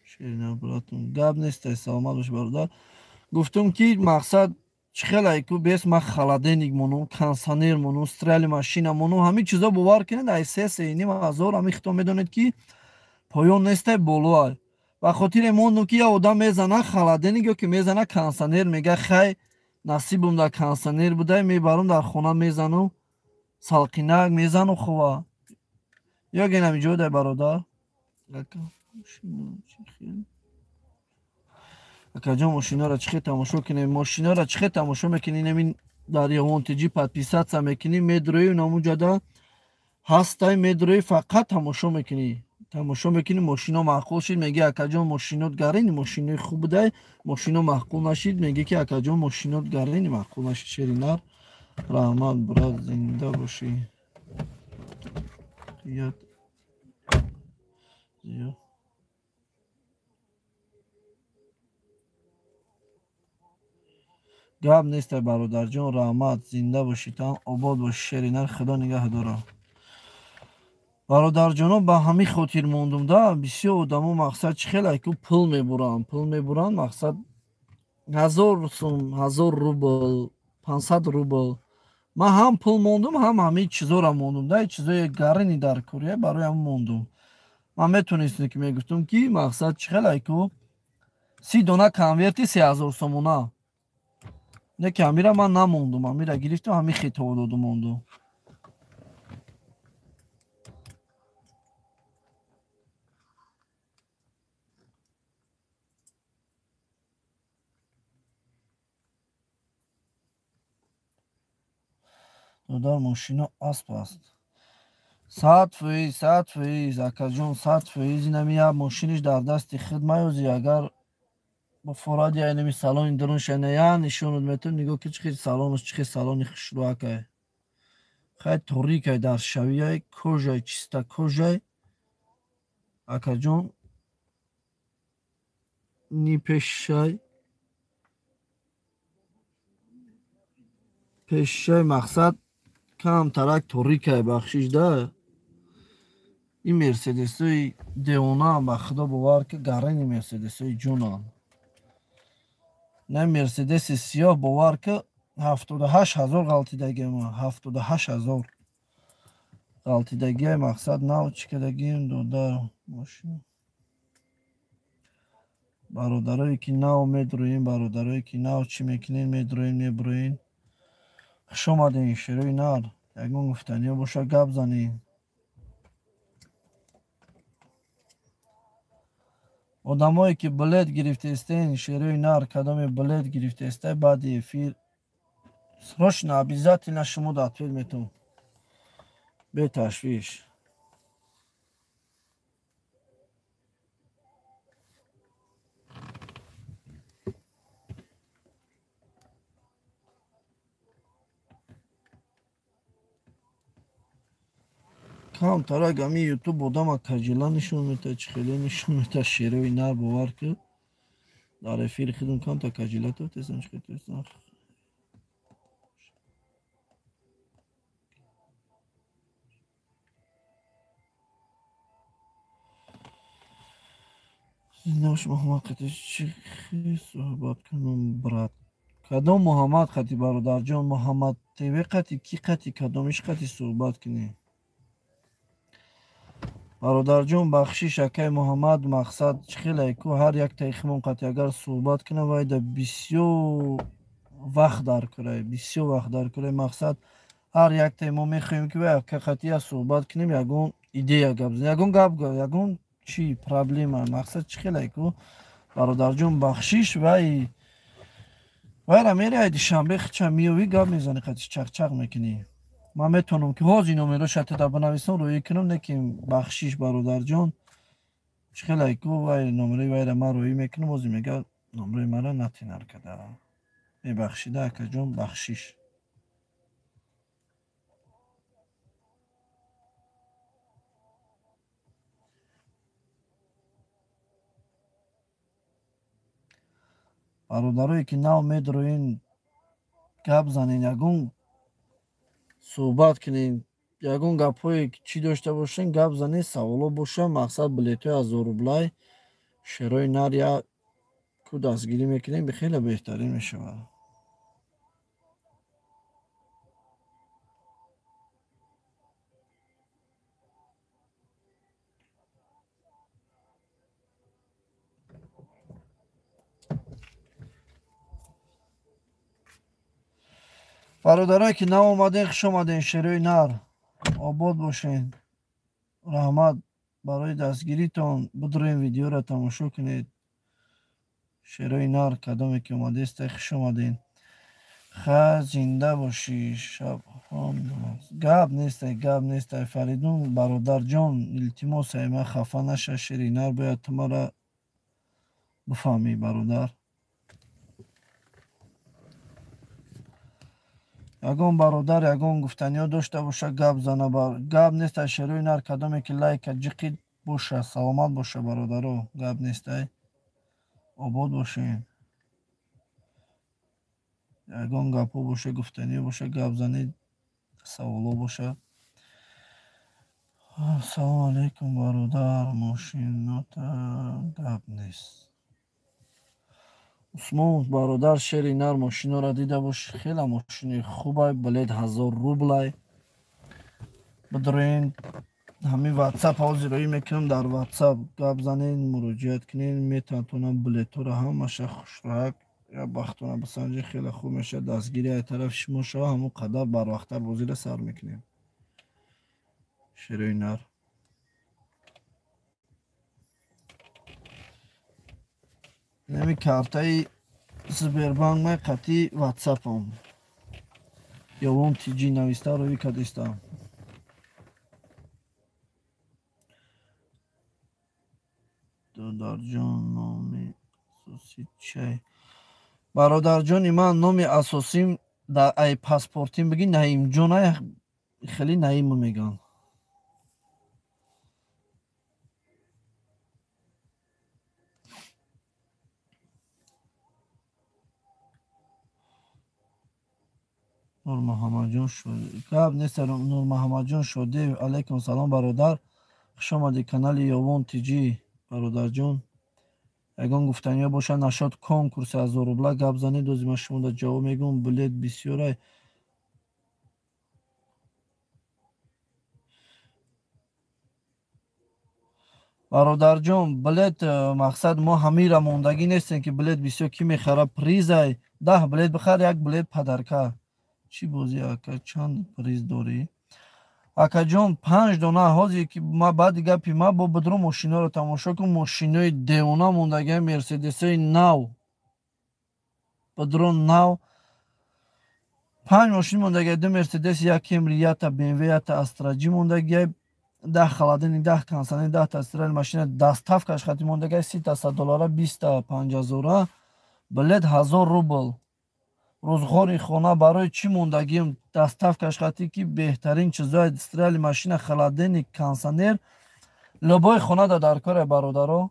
Ширина братум, гап нестай, саломат бош бародар. Гуфтам ки мақсад чӣ хелай ку бес ман холодильник монум, кондиционер монум, стиральная машина монум, ҳамин чизо бовар кунед, ай 3-3,5 ҳазор ҳамин хито медонед ки поён нестай, болоай. Ба хотире мондум ки я одам мезана холодильник ё ки мезана кондиционер, мега хай насибум дар кондиционер будай, мебарам дар хона мезанам, салқинак мезанам хова. Ё генам иҷо дай бародар. Акаҷон, мошинаро чӣ хел тамошо кунем? Мошинаро чӣ хел тамошо мекунем? Инамин дар Явон ТЖ подписаться мекунӣ, медроӣ намуҷада ҳастай, медроӣ фақат тамошо мекунӣ. Тамошо мекунӣ, мошино маъқул шид, мегӣ акаҷон мошинот гарини, мошинои хуб будай, мошино маъқул нашид, мегӣ ки акаҷон мошинот гарини, маъқул нашид. Шеринар, раҳмат брат, зинда бошӣ. Гап нестай бародарҷон, раҳмат, зинда бошӣ, там обод бошӣ Шеринар, худо нигаҳ дора. Бародарҷоно, ба ҳамин хотир мондум да, бисёр одамо мақсад чӣ хелай ку пул мебуранд, пул мебуранд, мақсад 1000 сум, 1000 рубл, 500 рубл. Ман ҳам пул мондум, ҳам ҳамин чизоро мондум да, чизои гарини дар Корея барои ҳам мондум. Ман метонистам ки мегуфтум ки мақсад чӣ хелай ку 30 дона конверти 3000 сомона. Не ки ҳамира ман намондум, ҳамира гирифтам, ҳамин хитоб додум мондум. Додар, мошино асп аст. 100%, 100%, акаҷон, 100%. Инами як мошиниш дар дасти худ маёзи, агар бо форади инами салони дарунша я нишонат метавон, нигоҳ ки чӣ хел салонаш, чӣ хел салони хушрӯакай. Хай торикай дар шавияй, кожай, чиста кожай. Акаҷон, ни пешшай. Пешшай мақсад камтарак торикай, бахшиш да. Ин мерседесои девонаам, ба худо бовар ки гарани мерседесои ҷонам. На мерседеси сиёҳ бовар ки 78000 ғалтидагиам, 78000 ғалтидагиай мақсад нав чӣ кардагием додар мошина. Бародарое ки нав медроем, бародарое ки нав чӣ мекунем, медроем, меброем. Хуш омадем, шерои нар. Ягон гуфтаниё боша гап занем. Одамое ки билет гирифтестен, шерои нар, кадоме билет гирифтестай, баъди эфир срочно обязательно шумо да ответ метавон. Беташвиш. Камтарак ами ютуб одама каҷила нишон мета, чӣ хеле нишон мета, шерои нар бовар ки дар эфири худум камта каҷила тотесам, чӣ хел тотесам. Зинда бош Муҳаммад қати чӣ хел суҳбат кунам брат? Кадом Муҳаммад қати бародарҷон? Муҳаммад ТВ қати ки қати кадомиш қати суҳбат кунем? Бародарҷон, бахшиш акай Муҳаммад, мақсад чӣ хелай ку ҳар як таихмон қати агар суҳбат кунам, вайда бисёр вақт дар курай, бисёр вақт дар курай. Мақсад ҳар як таи мо мехоҳем ки вай ака қати я суҳбат кунем, ягон идея гап занем, ягон гап, ягон чӣ проблема. Мақсад чӣ хелай ку бародарҷон, бахшиш, вай вайра мерай душанбе хича меёвӣ, гап мезанӣ, қати чақчақ мекунӣ. Ман метавонам ки ҳозир номероша тада бинависам, рӯӣ кунам, не ки бахшиш бародарҷон, чӣ хелай ку вай номерои вайра ман рӯӣ мекунам, ҳозир мега номерои мара натинар када. Мебахшида акаҷон, бахшиш. Бародарое ки нав медроин, гап занен, ягон суҳбат кунен, ягон гапҳое чӣ дошта бошен, гап занен, саволо боша. Мақсад билетҳои 1000 рублай шерои нар я ку дастгирӣ мекунем, хеле беҳтарин мешавад. Бародарое ки нав омаден, хуш омаден, шерои нар, обод бошен. Раҳмат барои дастгиритон. Бидроем, видеоро тамошо кунед. Шерои нар кадоме ки омадеста, хуш омаден. Ха, зинда бошӣ, шабхон. Гап нестай, гап нестай. Фаридун бародарҷон, илтимос, ай ман хафа наша, шери нар бояд ту мара бифаҳмӣ, бародар. Ягон бародар ягон гуфтаниё дошта боша, гап зана. Гап нестай, шерои нар кадоме ки лайка ҷиқид боша, саломат боша, бародаро. Гап нестай, обод бошем. Ягон гапҳо боша, гуфтаниё боша, гап занед, саволо боша. Ассалому алайкум, бародар, мошинота гап нест. Усмон бародар, шери нар мошинора дида бошӣ, хеле мошини хубай, билет 1000 рублай. Бидроен ҳамин ватсап ҳозир роӣ мекунам, дар ватсап гап занед, муроҷиат кунед, метавонам билетҳоро ҳамаша хушроҳак я бахтона бисанҷед, хеле хуб мешавад. Дастгирӣ ай тарафи шумо шава, ҳамон қадар барвақттар бозиро сар мекунем. Шерои нар. Нами картаи Сбербанк май қатъи ватсапам. Ёвон ТЖ нависта рӯи кадистам. Додарҷон, номи асосӣ чай? Бародарҷони ман, номи асосим дар ай паспортим бигӣ Наимҷон, ай хеле Наиму мегӯянд. Нурмуҳаммадҷон Шодиев. Гап нест, Нурмуҳаммадҷон Шодиев. Алайкум салом, бародар. Хуш омадӣ канали Ёвон ТЖ, бародарҷон. Ягон гуфтаниё боша нашод конкурси 1000 рубла гап занед, ози ман шумода ҷавоб мегӯям. Билет бисёрай. Бародарҷон, билет мақсад мо ҳамира мондагӣ нестем ки билет бисёр ки мехара, призай 10 билет бихар, як билет падарка. Чӣ бозӣ ака, чанд приз дорӣ? Акаҷон, 5 дона ҳозир ки ма баъди гапи ма бо бидро мошиноро тамошо кун, мошинои девона мондагиа, мерседесои нав. Бидро нав. 5 мошин мондагиа, 2 мерседес, 1 Кемри, 1 БМВ, 1 Астра Ҷи мондагиа, 10 холодильник, 10 консанер, 10 та стиральная машина, доставкаш хати мондагиа, 30 та 100 доллара, 20 та 5000, билет 1000 рубл. Рӯзғори хона барои чӣ мондагием, доставкаш хати ки беҳтарин чизои стиральная машина, холодильник, консанер, любой хона да дар коре, бародаро.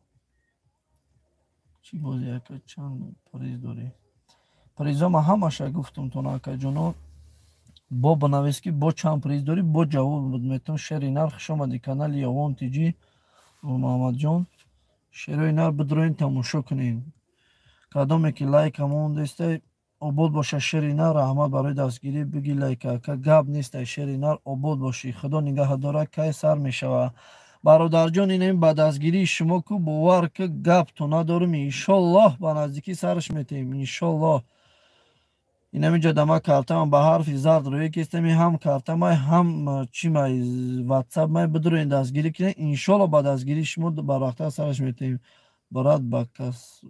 Чӣ бозӣ ака, чанд приз дорӣ? Призо ма ҳамаша гуфтум тона, акаҷоно. Бо бинавис ки бо чанд приз дорӣ, бо ҷавоб метавон. Шери нар, хуш омадӣ канали Ёвон ТЖ, Нурмуҳаммадҷон. Шерои нар бидроен тамошо кунед. Кадоме ки лайка мондестай, обод боша, шери нар, раҳмат барои дастгирӣ. Биги лайка ака, гап нестай, шери нар, обод бошӣ, худо нигаҳ дорад. Кай сар мешава, бародарҷон? Инем ба дастгирии шумо ку, бовар ки гапто надорем, иншоллоҳ ба наздикӣ сараш метаҳем, иншоллоҳ. Инамиҷа дама картамам ба ҳарфи зард рӯе кистами, ҳам картамай, ҳам чимай ватсапмай, бидроен дастгирӣ кунед, иншоллоҳ ба дастгирии шумо барвақттар сараш метаҳем. Брат, ба кас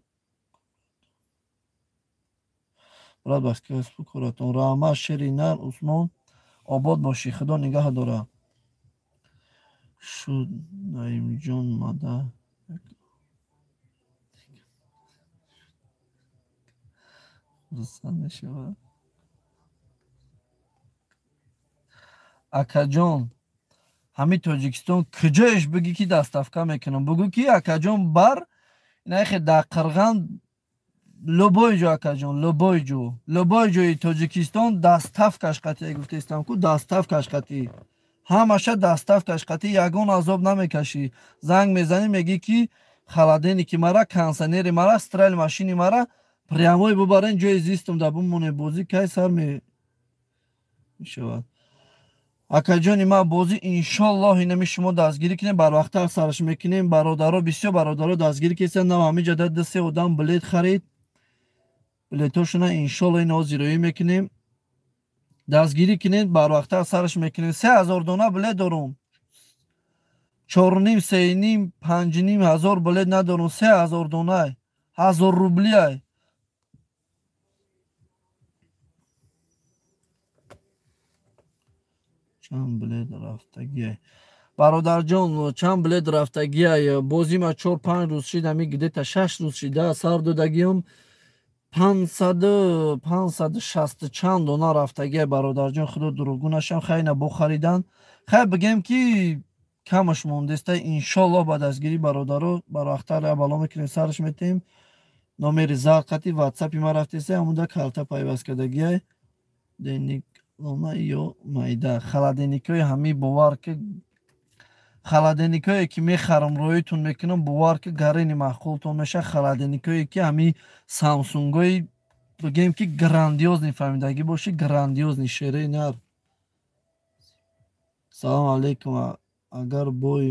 брат ба касбу коратон раҳмат. Шери нар Усмон, обод бошӣ, худо нигаҳ дорад. Шуд Наимҷон мада хурсанд мешавад. Акаҷон, ҳамин Тоҷикистон куҷоеш бигӣ ки доставка мекунам, бугӯ ки акаҷон бар инахе дар Қирған Любой ҷо, акаҷон, любой ҷо, любой ҷои Тоҷикистон доставкаш қатъӣ гуфтестам ку, доставкаш қатъӣ, ҳамаша доставкаш қатъӣ, ягон азоб намекашӣ. Занг мезанӣ, мегӣ ки холодильники мара, кондиционери мара, стиральный машини мара прямой бубарен ҷои зистум да бимоне. Бозӣ кай сар мешавад? Акаҷони ма, бозӣ иншоллоҳ инами шумо дастгирӣ кунем, барвақттар сараш мекунем. Бародаро, бисёр бародаро дастгирӣ кесанд, нав ҳамиҷа да ду-се одам билет харид, билетошона иншоллоҳ ин ҳозироӣ мекунем. Дастгирӣ кунед, барвақттар сараш мекунем. 3000 дона билет дорум, 4,5, 3,5, 5,5 ҳазор билет надорум, 3000 донай, 1000 рублиай. Чанд билет рафтагиай, бародарҷон? Чанд билет рафтагиай? Бозима 4-5 рӯз шид, ами где-то 6 рӯз шида сар додагиам, 560 чанд дона рафтагиай, бародарҷон. Худо дурӯғгӯ нашам, хайна бохаридан, хай бигем ки камаш мондеста. Иншоллоҳ ба дастгирии бародаро барвақттар бало мекунем, сараш метаҳем. Номери зарқати ватсапи ма рафтеста, ҳамуда карта пайваст кардагиай. Деник лона ё майда холодильникҳои ҳамӣ, бовар ки холодильникҳое ки мехарам, роитон мекунам, бовар ки гарини маъқултон меша. Холодильникҳое ки ҳамӣ самсунгои, бигем ки грандиозный, фаҳмидагӣ бошӣ, грандиозный, шераи нар. Салому алейкум, агар бой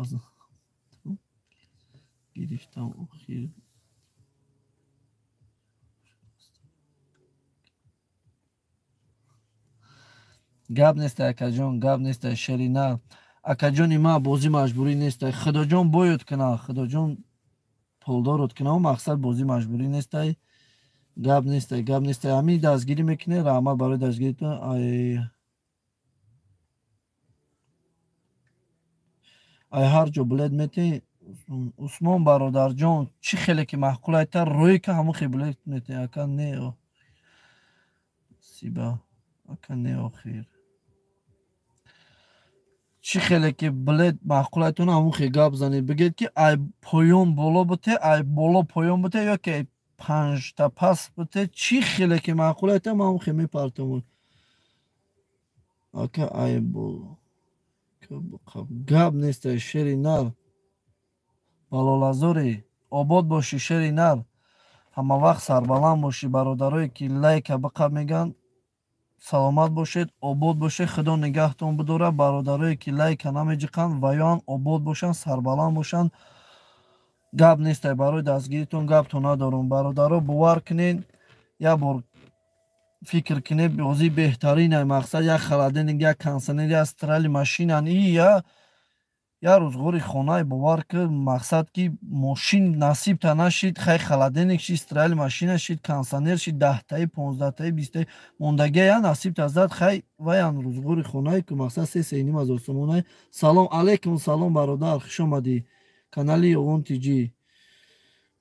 аз гирифтам охир гап неста, акаҷон, гап неста, шерина. Акаҷони ма, бозӣ маҷбурӣ нестай. Худоҷон боёд куна, худоҷон пулдорот куна, мақсад бозӣ маҷбурӣ нестай. Гап нестай, гап нестай. Ҳамин дастгирӣ мекунед, раҳмат барои дастгиритон. Ай ҳар ҷо билет метӣ, Усмон бародарҷон, чӣ хеле ки маъқул айта, рӯй ка ҳамон хел билет метӣ, ака. Не сиба, ака, не охир. Чӣ хеле ки билет маъқул айтона, ҳамон хел гап занед, бигед ки ай поён боло буте, ай боло поён буте ё ки ай панҷта пас буте, чӣ хеле ки маъқул айта, ман ҳамон хел мепартомон. Ака, ай боло гап нестай, шери нар, балолазори обод бошӣ, шери нар, ҳама вақт сарбаланд бошӣ. Бародарое ки лайка биқаб мегӯянд, саломат бошед, обод бошед, худо нигаҳтон бидорад. Бародарое ки лайка намеҷиқанд, ваён обод бошанд, сарбаланд бошанд. Гап нестай, барои дастгиритон гапто надорум. Бародаро, бовар кунед, як бор фикр кунед, бозӣ беҳтаринай. Мақсад як холодильник, як кондиционер, як стиральный машинан и я рӯзғори хонай, бовар ки мақсад ки мошин насибта нашид, хай холодильник шид, стиральный машина шид, кондиционер шид, 10таи, 15таи, 20таи мондагия я насибта зад, хай ваян рӯзғори хонай ки мақсад 3-3,5 ҳазор сомонай. Салом алейкум, салом бародар, хуш омадӣ канали Ёвон Тҷ.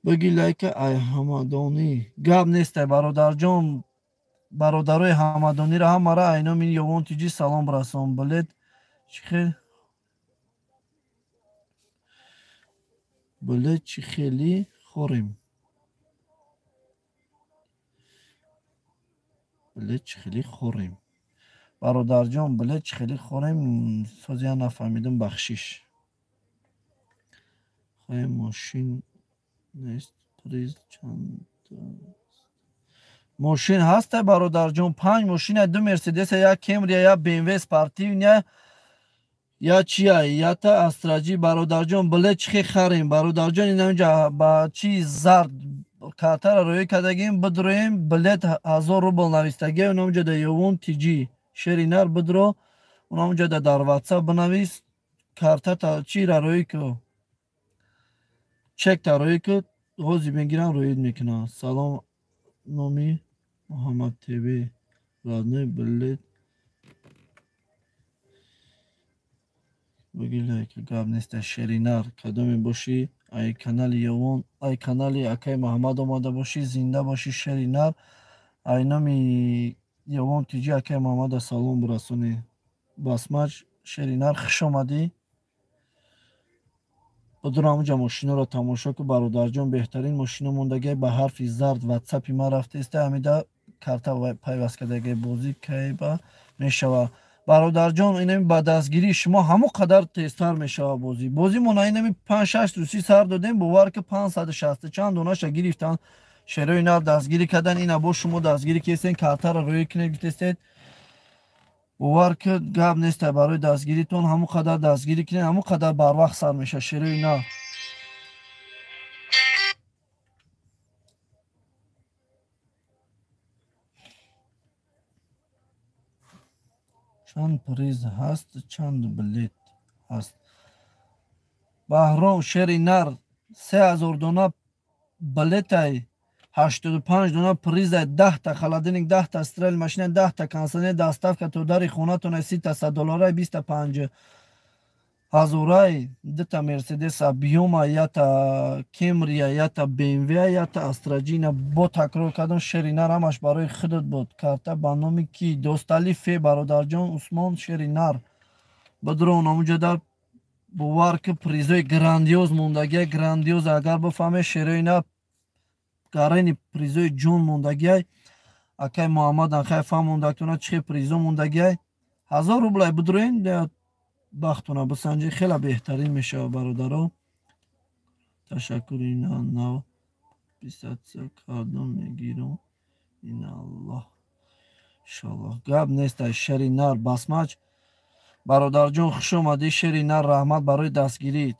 Бигӣ лайка ай ҳамадонӣ. Гап нестай, бародарҷон, бародарои ҳамадониро ҳамара айноми Ёвон Тҷ салом расон. Билет чӣ хел, билет чӣ хеле хорем, билет чӣ хеле хорем, бародарҷон, билет чӣ хеле хорем, созия нафаҳмидам, бахшиш. Хоҳем мошин нест, приз чанд мошин ҳастай, бародарҷон? Панҷ мошина, ду мерседеса, як кемрия, як бмв спортивная, я чия, ята астраҷи. Бародарҷон, билет чӣ хел харем, бародарҷон? Инамҷа ба чи зард картара рӯӣ кардагим, бидроем, билет 1000 рубл навистагия унамҷа да Ёвон Тҷ, шери нар, бидро унамҷа да дар ватсап бинавис, картата чира рӯӣ ку, чекта рӯӣ ку, ҳозир мегирам, рӯид мекунам. Салом, номи Муҳаммад ТВ, родной, билет бигӣ лайка. Гап неста, шеринар, кадоме бошӣ, ай канали Ёвон, ай канали акаи Муҳаммад омада бошӣ, зинда бошӣ, шеринар. Ай номи Ёвон Тҷ акаи Муҳаммада салом бирасонӣ. Басмач, шеринар, хуш омадӣ. Будур ҳамуҷа мошиноро тамошо ку, бародарҷон, беҳтарин мошино мондагиай ба ҳарфи зард ватсапи ман рафтеста, ҳамида карта пайваст кардагиай, бозӣ кайба мешава. Бародарҷон, инами ба дастгирии шумо ҳамон қадар тезтар мешава бозӣ. Бозӣ мо на инами 5-6 рӯзи сар додем, бовар ки 560 чанд донаша гирифтан, шерои нар дастгирӣ кардан, ина бо шумо дастгирӣ кестен, картаро рӯй кунед гуфтестед. Бовар ки гап неста, барои дастгиритон ҳамон қадар дастгирӣ кунед, ҳамон қадар барвақт сар мешава шерои нар. Чанд приз ҳаст, чанд билет ҳаст? Баҳром, шери нар 3000 дона билетай, 85 дона призай, 10та холодильник, 10та стрел машина, 10та консонер, доставка то дари хонатон, 30та 100 долларай, 25 ҳазорай, 2та Мерседес Абиома, 1та Кемрия, 1та БМВ, 1та Астраҷина. Бо такрор кардам, шери нар ҳамаш барои худат буд. Карта ба номи ки? Достали Фе, бародарҷон Усмон, шери нар. Бадрон ҳамуҷа дар бовар ки призои грандиоз мондагиай, грандиоз, агар бифаҳме шерои нар гарени призои ҷон мондагиай. Акай Муҳаммад анхай фаҳмондактона чӣ призо мондагиай. 1000 рублай бидроен, бахтона бисанҷӣ, хеле беҳтарин мешава бародаро. Ташаккур, ина нав писатсия кардам мегирам. Ина Аллоҳ, иншаллоҳ. Гап нест, ай шери нар басмач. Бародарҷон, хуш омадӣ, шери нар, раҳмат барои дастгирит.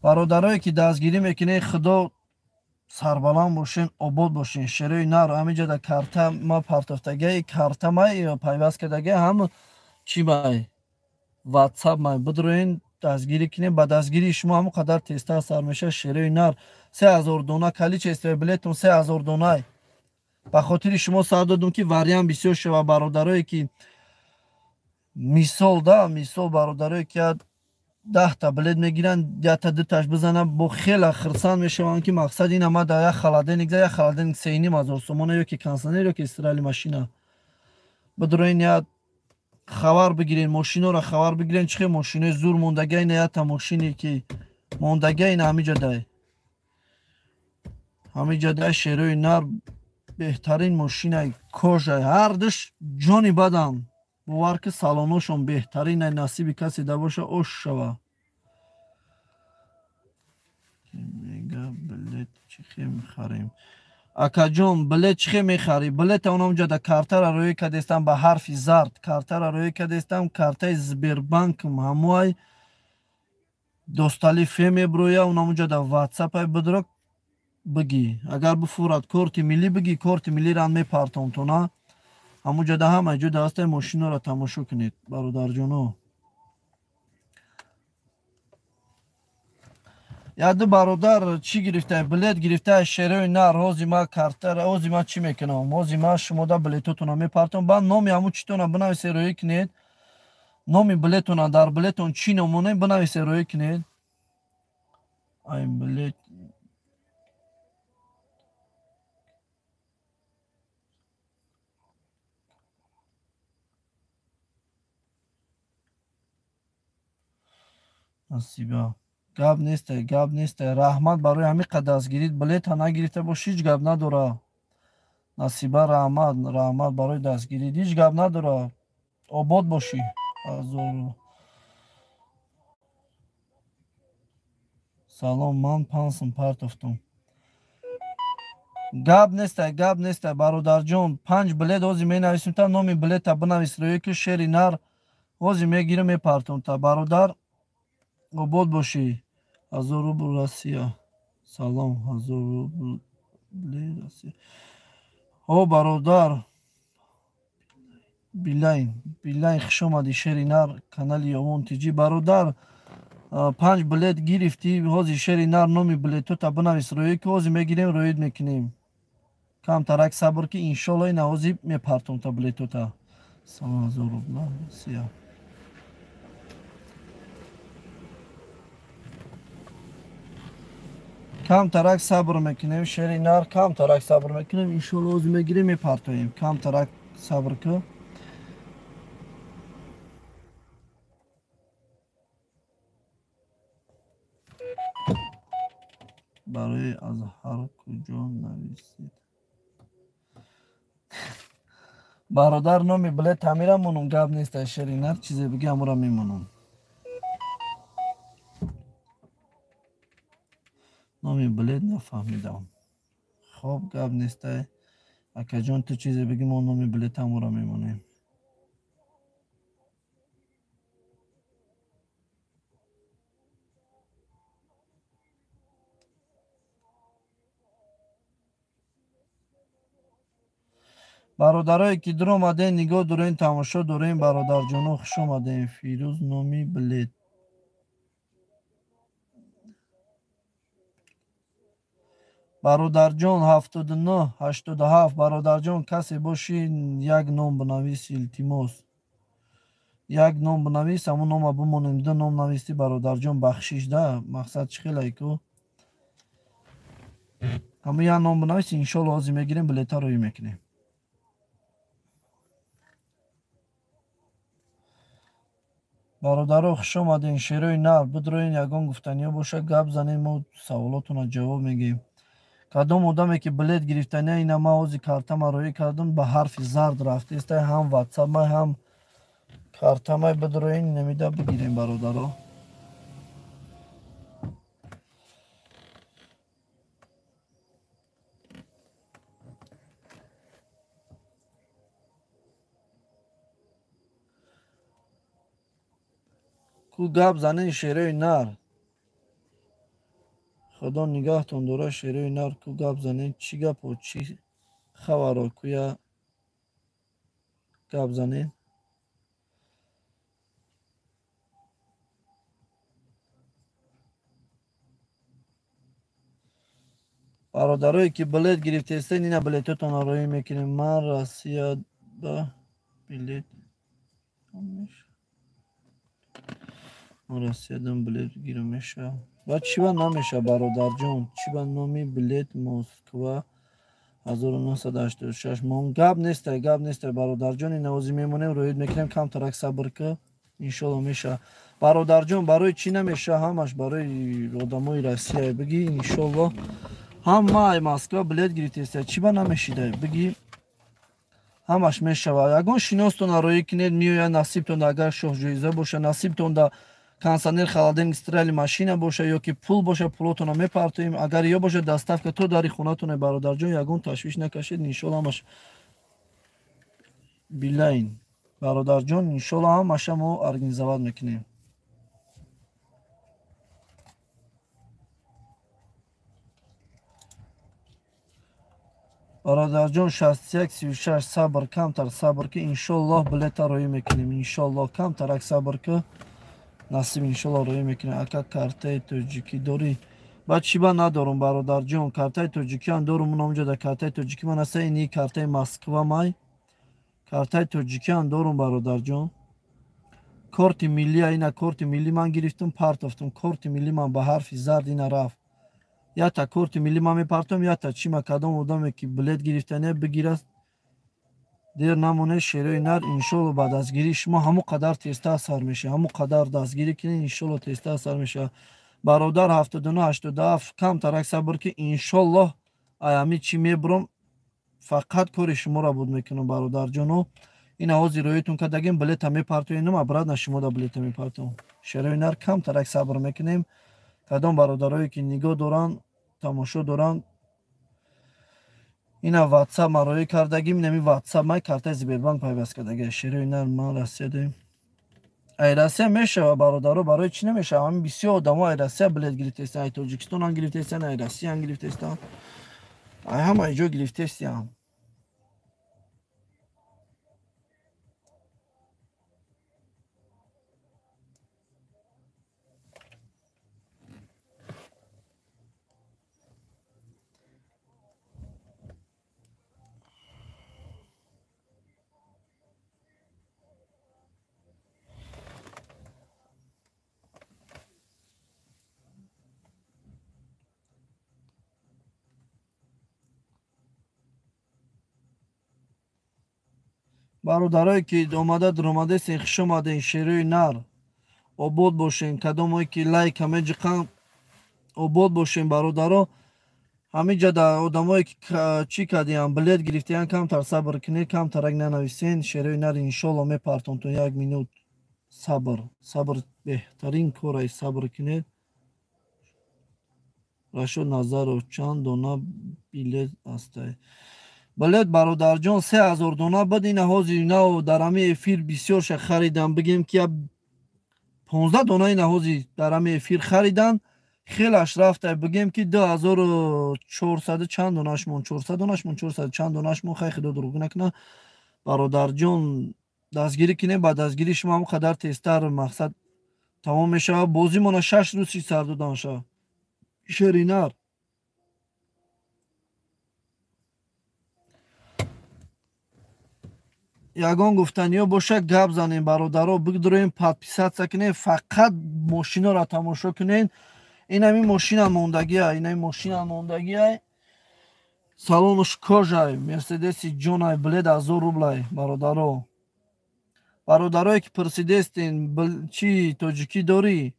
Бародарое ки дастгирӣ мекунед, худо сарбаланд бошен, обод бошен. Шерои нар ҳаминҷа да карта ма партофтагиай, карта май пайваст кардагиай, ҳам чӣ май ватсап май бидроен дастгирӣ кунед. Ба дастгирии шумо ҳамон қадар тезтар сар мешавад. Шерои нар 3000 дона количество билетон 3000 донай. Ба хотири шумо сар додум ки вариант бисёр шава. Бародарое ки мисол да мисол, бародарое ки 10та билет мегиранд, 1та 2таш бизананд, бо хеле хирсанд мешаванд ки мақсад ина ма дар як холодильник, як холодильник 3,5 ҳазор сомона, ё ки консонер, ё ки стирали машина. Бидроен як хабар бигирен, мошиноро хабар бигирен, чӣ хел мошинои зур мондагиай, ина якта мошине ки мондагиай, ина ҳамиҷа дай. Ҳамиҷа дай шерои нар беҳтарин мошинай, кожай, ҳардуш ҷони бадан. Бовар ки салоношон беҳтаринай, насиби касе да боша, ош шава. Мега билет чӣ хел мехарем? Акаҷон, билет чӣ хел мехарӣ? Билета онамҷа да картара рӯй кардестам ба ҳарфи зард, картара рӯй кардестам, картаи Сбербанкм ҳамоай Достали Фе меброя, онамҷа да ватсапай бидро бигӣ. Агар бифурад корти миллӣ бигӣ, корти миллиро ҳам мепартонтона. Ҳамуҷа да ҳама ҷо дастаи мошиноро тамошо кунед, бародарҷоно. Яду бародар чӣ гирифтай? Билет гирифтай шерои нар. Ҳози ма картара, ҳози ма чӣ мекунам? Ҳози ма шумода билетотона мепартам. Баъд номи ҳамун читона бинависе, рӯӣ кунед. Номи билетона, дар билетон чӣ номонем бинависе, рӯӣ кунед. Ай билет насиба. Гап нестай, гап нестай. Раҳмат барои ҳамин қад дастгирит. Билета нагирифта бош, ҳеҷ гап надора. Насиба, раҳмат, раҳмат барои дастгирит. Ҳеҷ гап надора. Обод бошӣ. Салом, ман 5 сум партофтум. Гап нестай, гап нестай, бародарҷон. 5 билет ҳозир менависем та номи билета бинавис, рӯе ки шери нар ҳозир мегирам мепартом та бародар. Обод бошӣ. 1000 рубл Россия. Салом, 1000 рубл Россия. О бародар, Билайн, Билайн, хуш омадӣ шери нар, канали Ёвон ТЖ. Бародар, 5 билет гирифтӣ, ҳозир шери нар номи билетота бинавис, рӯе ки ҳозир мегирем, рӯид мекунем. Камтарак сабр ки иншолло ина ҳозир мепартом та билетота. Салом, 1000 рубл Россия. Камтарак сабр мекунем, шери нар, камтарак сабр мекунем, иншолло ҳозир мегирем, мепартоем. Камтарак сабр ку. Барои аз ҳар куҷо нависед. Бародар, номи билет ҳамира монум, гап нест, шери нар чизе биги ҳамура мемонам. Номи билет нафаҳмидам. Хоб, гап нест, акаҷон, ту чизе биги, мо номи билет ҳамура мемонем. Бародарое ки дур омадем, нигоҳ дорем, тамошо дорем, бародарҷоно, хуш омадем. Фирӯз, номи билет. Бародарҷон, 79 87. Бародарҷон, касе боши, як ном бинавис, илтимос. Як ном бинавис, ҳамун нома бимонем. Ду ном нависти, бародарҷон, бахшиш да. Мақсад чӣ хелай ку? Ҳамун як ном бинавис, иншолло ҳозир мегирем, билета роӣ мекунем. Бародаро, хуш омадем, шерои нар, бидроен, ягон гуфтаниё боша, гап занем, мо саволотонро ҷавоб мегӯем. Кадом одаме ки билет гирифтания, ина ман ҳозир картама роӣ кардам, ба ҳарфи зард рафтеста, ҳам ватсапмай, ҳам картамай, бидроен, намида бигирем, бародаро. Ку гап занен, шерои нар. Худо нигаҳтон дора, шерои нар, ку гап занен, чӣ гапо, чӣ хабаро, куя гап занен. Бародарое ки билет гирифтестен, ина билетотонро роӣ мекунем. Ман Россияда билет Россиядан билет гирам меша. Ва чӣ ба намеша, бародарҷон? Чӣ ба номи билет Москва 1986 мон? Гап нестай, гап нестай, бародарҷон, ина ҳозир мемонем, роид мекунем, камтарак сабр ки, иншолло меша. Бародарҷон, барои чӣ намеша? Ҳамаш барои одамои Россия биги, иншолло ҳама Москва билет гирифтеста, чӣ ба намешида биги? Ҳамаш мешава. Ягон шиностона роӣ кунед, меояд, насибтонда агар шоҳҷоиза боша, насибтонда консанер, холодильник, стиральная машина боша ё ки пул боша, пулотонро мепартоем. Агар ё боша, доставка то дари хонатоне, бародарҷон, ягон ташвиш накашед, иншолло ҳамаш билайн. Бародарҷон, иншолло ҳамаша мо организовать мекунем. Бародарҷон, 61 36, сабр, камтар сабр ки, иншоллоҳ билета роӣ мекунем. Иншоллоҳ камтарак сабр ки, насиб иншоллоҳ роӣ мекунем. Ака, картаи тоҷикӣ дорӣ? Ба чӣ ба надорум, бародарҷон? Картаи тоҷикиам дорум, унамҷо да картаи тоҷикӣ ман аста, ини картаи Москва май. Картаи тоҷикиам дорум, бародарҷон. Корти миллӣ, ина корти миллӣ ман гирифтум, партофтум. Корти миллӣ ман ба ҳарфи зард ина рафт. Ята корти миллӣ ман мепартом, ята чӣ ма, кадом одаме ки билет гирифтания бигирад, дер намоне, шерои нар, иншолло ба дастгирии шумо ҳамон қадар тезтар сар мешавад, ҳамон қадар дастгирӣ кунед, иншолло тезтар сар мешавад. Бародар, 79 87, камтарак сабр ки, иншоллоҳ ай ҳами чӣ мебурам, фақат кори шуморо буд мекунам, бародарҷоно. Ина ҳозир роитон кардагем, билета мепартоем, обратно шумо да билета мепартом. Шерои нар, камтарак сабр мекунем. Кадом бародарое ки нигоҳ доранд, тамошо доранд, ина ватсап ма роӣ кардагим, инами ватсап май картаи Сбербанк пайваст кардаги. Шерои нар, ман Россия дорем. Ай Россия мешава, бародаро, барои чӣ намешава? Ҳамин бисёр одамо ай Россия билет гирифтестанд, ай Тоҷикистонам гирифтестанд, ай Россиям гирифтестанд, ай ҳама ҷо гирифтестиям. Бародарое ки омада дуромадестен, хуш омаден, шерои нар, обод бошен. Кадомое ки лайка меҷиқанд, обод бошен, бародаро. Ҳамиҷа одамое ки чӣ кардиям, билет гирифтиян, камтар сабр кунед, камтарак нанависен. Шерои нар иншолло мепартонтон. Як минут сабр, сабр беҳтарин корай, сабр кунед. Рашод Назаров, чанд дона билет астай? Билет бародарҷон 3000 дона буд. Ина ҳозир нав дар ҳами эфир бисёрша харидам, бигем ки 15 дона ина ҳозир дар ҳами эфир харидан, хелаш рафта, бигем ки 2400 чанд донашмон, 400 донашмон, 400 чанд донашмон. Хай, худо дурӯғ накуна, бародарҷон, дастгирӣ кунем. Ба дастгирии шумо ҳам қадар тезтар мақсад тамом мешавад. Бозимона 6 рӯз ши сар додан шавад. Шеринар ягон гуфтаниё боша, гап занем, бародаро. Бидроем, подписаться кунем, фақат мошиноро тамошо кунем. Инами мошина мондагия, инами мошина мондагия, салонуш кожай, мерседеси ҷонай, билет 1000 рублай, бародаро. Бародарое ки пурсидестен, чи тоҷикӣ дорӣ,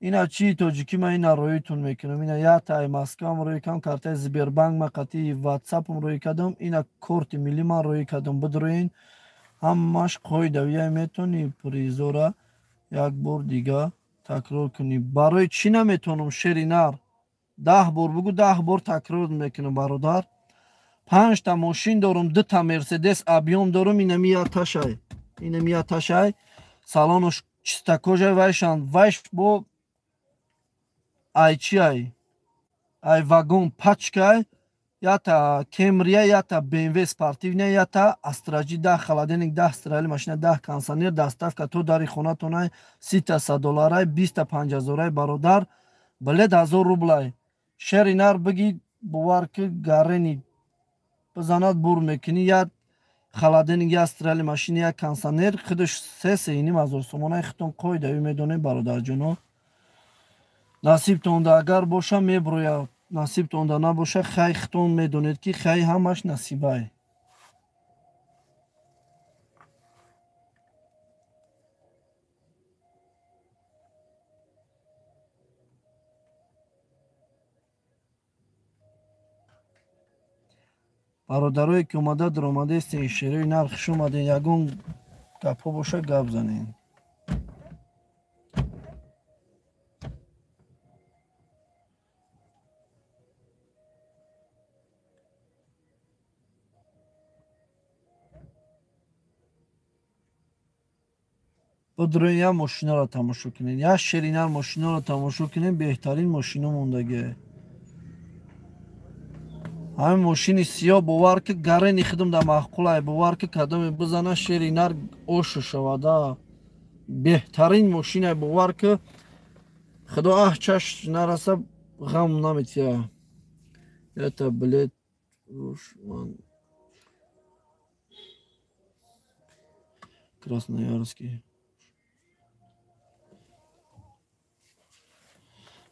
ина чи тоҷикӣ, ма ина роитон мекунам. Ина ятай Москвам роӣ кардам, картаи Сбербанк ма қатъи ватсапам роӣ кардам, ина корти миллӣ ман роӣ кардам. Бидроен, ҳамаш қоидавия. Метавонӣ призора як бор дига такрор кунӣ? Барои чӣ наметавонам, шери нар? 10 бор бугӯ, 10 бор такрор мекунам, бародар. 5та мошин дорум, 2та мерседес объём дорум. Инами яташай, инами яташай, салонуш чиста кожай, вайшан вайш бо ай чи ай вагон пачкай, ята Кемрия, ята БМВ спортивная, ята Астраҷи, 10 холодильник, 10 стиральная машина, 10 кондиционер, доставка то дари хонатонай, 30 100 долларай, 25 ҳазорай, бародар. Билет 1000 рублай. Шери нар бигӣ, бовар ки гарени бизанад, бур мекунӣ. Я холодильник, я стиральная машина, я кондиционер, худаш 3-3,5 ҳазор сомонай. Худтон қоидави медонед, бародарҷоно. Насибтонда агар боша, меброяд, насибтонда набоша, хай, худтон медонед ки хай, ҳамаш насибай. Бародарое ки омада даромадаестен, шерои нар, хуш омаден. Ягон гапҳо боша, гап занен. Бидроен, як мошинаро тамошо кунед, як шеринар мошинаро тамошо кунед. Беҳтарин мошино мондагие, ҳамин мошини сиёҳ. Бовар ки гарени худам да маъқулай, бовар ки кадоме бизана, шеринар ошу шавада. Беҳтарин мошинай, бовар ки худо аҳ чаш нараса, ғам наметия. Это билет Красноярский.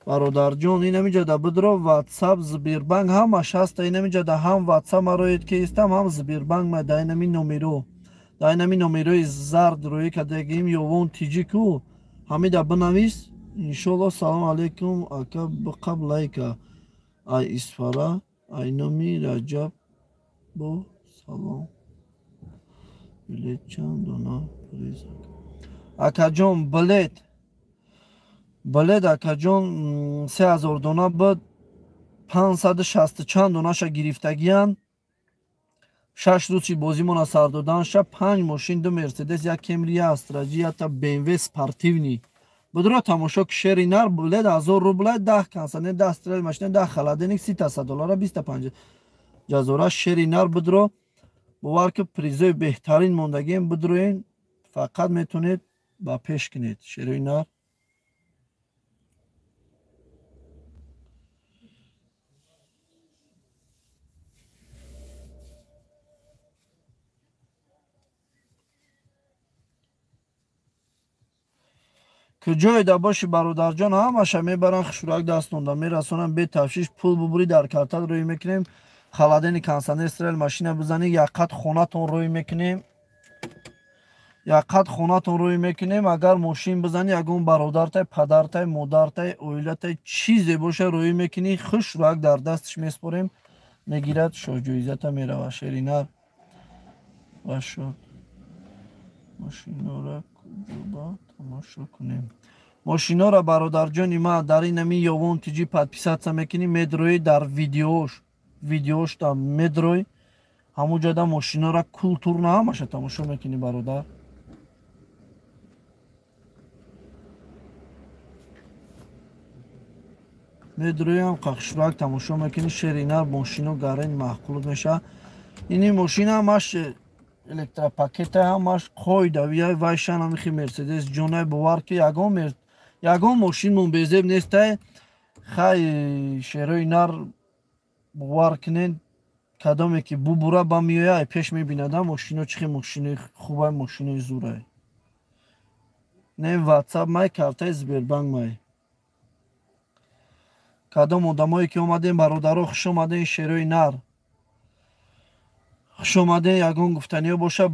Бародарҷон, инамиҷода бидро, ватсап, Сбербанк ҳамаш ҳаста. Инамиҷода ҳам ватсап мароед ки истам, ҳам Сбербанк ма да инами номеро, да инами номерои зард рӯӣ кардагим, ёвон тиҷику, ҳамида бинавис, иншолло. Салом алейкум, ака, биқаб лайка, ай Исфара, ай номи Раҷаб, бо салом. Билет чанд дона приз, акаҷон? Билет, акаҷон, 3000 дона буд, 560 чанд донаша гирифтагиян. 6 рӯзи бозимона сар доданша, 5 мошин, 2 мерседес, як Кемри, як Астраҷи, якта БМВ спортивный. Бидро тамошо ки, шери нар. Билет 1000 рублай, 10 кондиционер, 10 стиральная машина, 10 холодильник, 30 100 доллара, 25 ҷазора. Шери нар, бидро, бовар ки призои беҳтарин мондагием. Бидроен, фақат метавонед ба пеш кунед, шерои нар. Куҷоеда боши, бародарҷон, ҳамаша мебаран, хушурак дастонда мерасонам, бетафшиш. Пул бубурӣ, дар картат рӯй мекунем. Холодильник, кондиционер, стиральная машина бизанӣ, якқат хонатон рӯй мекунем. Як қад хонатон рӯй мекунем, агар мошин бизанӣ, ягон бародартай, падартай, модартай, оилатай чизе боша рӯй мекунӣ, хушрак дар дасташ меспорем, мегирад, шоҳҷоизата мерава. Шеринар ва шод. Мошинора куҷоба тамошо кунем? Мошинора бародарҷони ма дар ин ами Ёвон ТЖ подписаться мекунӣ, медроӣ дар видеош, видеошта медроӣ, ҳамон ҷода мошинора культурно ҳамаша тамошо мекунӣ бародар. Медроям қахшурак тамошо мекунӣ, шеринар мошино гарен маъқулот меша. Ини мошина ҳамаш электропакета, ҳамаш қоидавия вайшан ҳамихи Мерседес ҷонай, бовар ки ягон мошинмон безеб нестай. Хай шерои нар бовар кунед, кадоме ки бубура ба меояй пеш мебинада мошино чихе мошинои хубай, мошинои зурай. Не WhatsApp май, картаи Сбербанк май. Кадом одамое ки омадем бародаро, хуш омадем, шерои нар хуш омадем. Ягон гуфтаниё боша,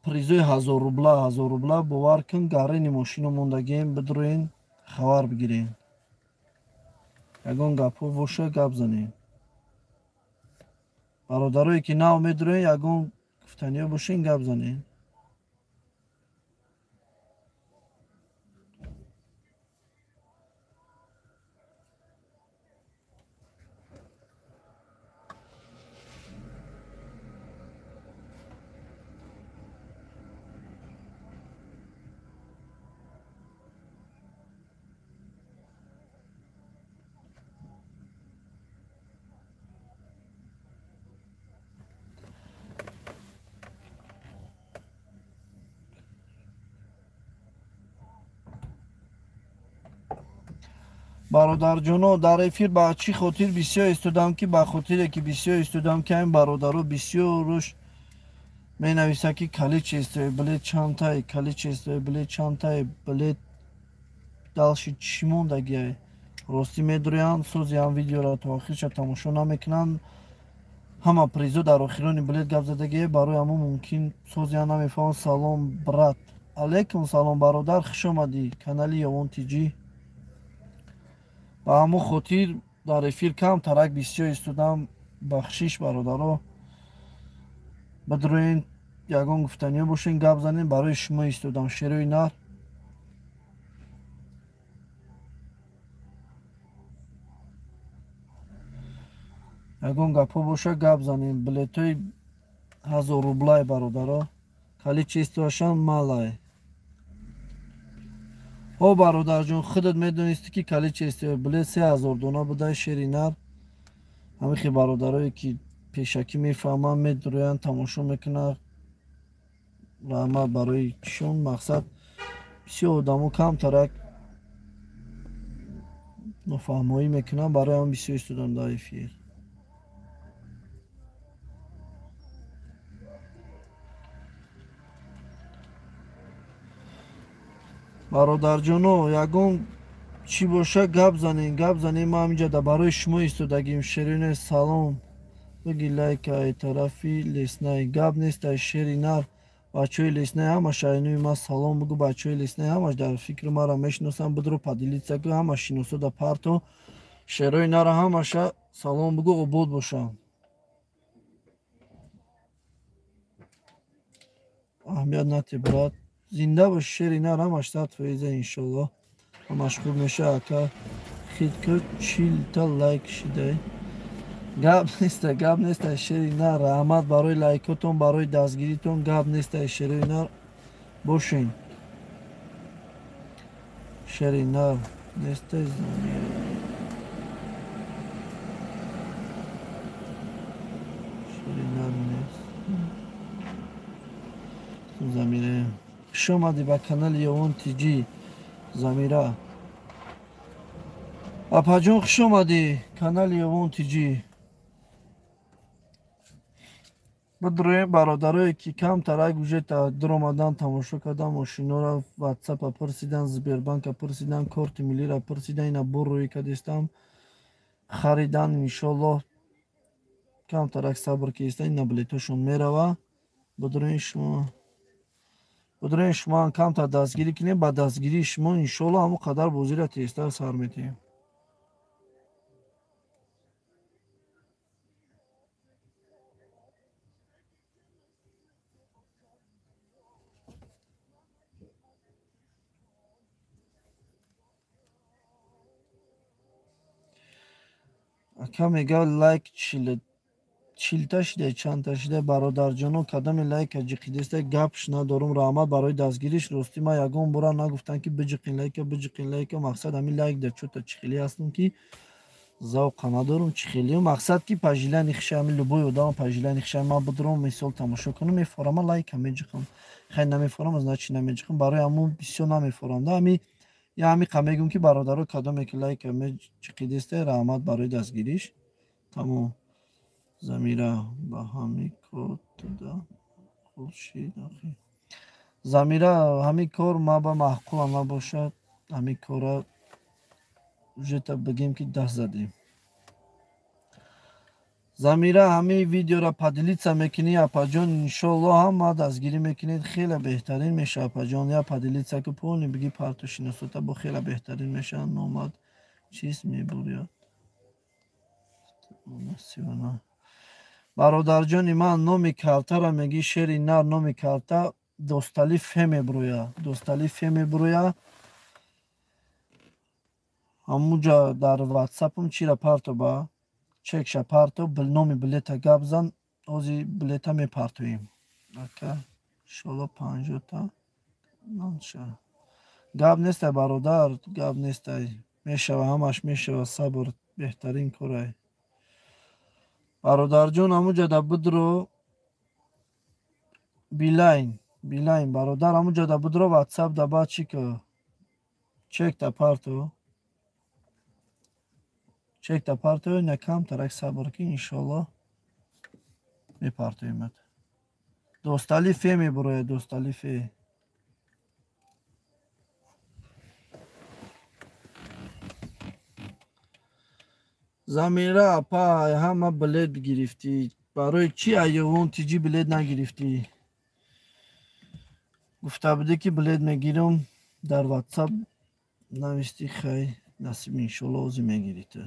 призои 1000 рубла, 1000 рубла бовар кун, гарени мошино мондагием, бидроен хабар бигирем. Ягон гапҳо боша гап занем. Бародарое ки нав медроен, ягон гуфтаниё бошен гап занем. Бародарҷоно, дар эфир ба чӣ хотир бисёр истодам, ки ба хотире ки бисёр истодам, ки ҳамин бародаро бисёр рӯш менависад ки количествои билет чандтай, количествои билет чандтай, билет далши чӣ мондагиай. Ростӣ медурӯянд, сози ҳам видеоро то охирша тамошо намекунанд. Ҳама призо дар охирони билет гап задагие, барои ҳамон мумкин сози ҳам намефаҳманд. Салом брат. Алейкум салом бародар, хуш омадӣ канали Ёвон ТЖ. Ба ҳамон хотир дар эфир кам тарак бисёр истодам, бахшиш бародаро. Бидроен ягон гуфтаниё бошен гап занем, барои шумо истодам. Шерои нар ягон гапҳо боша гап занем. Билетҳои 1000 рублай бародаро, количествоашам малай. О бародарҷон, худат медонисти ки количествои билет 3000 дона будай. Шери нар ҳамихи бародарое ки пешакӣ мефаҳманд, медурӯянд, тамошо мекунанд, раҳмат барои чишон. Мақсад бисёр одамо камтарак нофаҳмоӣ мекунанд, барои ҳам бисёр истодам дар эфир. Бародарҷоно, ягон чӣ боша гап занем, гап занем. Ман ҳаминҷа да барои шумо истодагим. Шерине салом биги лайка ай тарафи Леснай. Гап нест ай шери нар. Бачаҳои Леснай ҳамаш айнуи ма салом бугу. Бачаҳои Леснай ҳамаш дар фикри мара мешиносанд. Бидро поделиться ку, ҳама шиносо да парто. Шерои нара ҳамаша салом бугу, обод бошанд. Аҳамият нати брат. Зинда бош шери нар, ҳамаш 100% иншоллоҳ ҳамаш хуб меша. Ака хит кар 40 лайк шидай. Гап неста, гап неста шери нар. Раҳмат барои лайкотон, барои дастгиритон. Гап неста шери нар. Бошен. Шери нар неста. Шери нар нест. Замира. Хуш омадӣ ба канали Ёвон ТЖ. Замира. Апаҷон хуш омадӣ канали Ёвон ТЖ. Бидроем бародарое ки камтарак уже дуромадан, тамошо кардан, мошинора ватсапа пурсидан, Сбербанка пурсидан, корти миллира пурсидан, ина бор рӯй кардистам, харидан иншоллоҳ. Камтарак сабр кистан, ина билетошон мерава. Бидроем шумо Будрен шумо камтар дастгирӣ кунем, ба дастгирии шумо иншоалло ҳамон қадар бозиро тезтар сар метиҳем. Ака мега лайк чилта шида, чандта шида, бародарҷоно, кадоме лайка ҷиқидеста гапш надорум. Раҳмат барои дастгириш. Ростӣ ман ягон бора нагуфтам ки биҷиқин лайка, биҷиқин лайка. Мақсад ҳамин лайк да чӯта чихелӣ ҳастам ки завқа надорум чихелӣ. Мақсад ки пажилани хиша, ҳамин любой одам пажилани хиша ман бидурам мисол тамошо кунам, мефорама лайка меҷиқам. Хай намефорам, значит намеҷиқам. Барои ҳамун бисёр намефорам. Да ҳами я ҳами қа мегӯм ки бародаро кадоме ки лайка меҷиқидеста, раҳмат барои дастгириш. Тамом. Замира ба ҳами кор туда хуршид ахи. Замира ҳами кор ма ба маъқула набошад, ҳами кора жета бигем ки даст задем. Замира ҳами видеора поделиться мекунӣ апаҷон, иншоалло ҳама дастгирӣ мекунед, хеле беҳтарин мешавад апаҷон. Я поделиться ки полни биги парту шиносота бо хеле беҳтарин мешавад. Номад чиз мебуряд. Бародарҷони ман номи картара мегӣ шери нар, номи карта Достали фе мебурӯя, Достали фе мебурӯя. Ҳамуҷа дар ватсапам чира парто ба чекша парто, номи билета гап зан, ҳози билета мепартоем. Ака иншоалло 50-та нанша. Гап нестай бародар, гап нестай. Мешава, ҳамаш мешава, сабр беҳтарин корай. Бародарҷон ҳамуҷа да бидро билайн, билайн бародар ҳамуҷа да бидро ватсап да баъд чӣ ка? Чекта парто. Чекта парто, ина камтарак сабр ки иншоалло мепартоемад. Достали фе мебурояд, Достали фе. Замира апа ҳама билет гирифтӣ. Барои чӣ айёвон тиҷӣ билет нагирифтӣ? Гуфта будӣ ки билет мегирам, дар ватсап навистӣ. Хай насиб иншоалло ҳозир мегирӣ ту.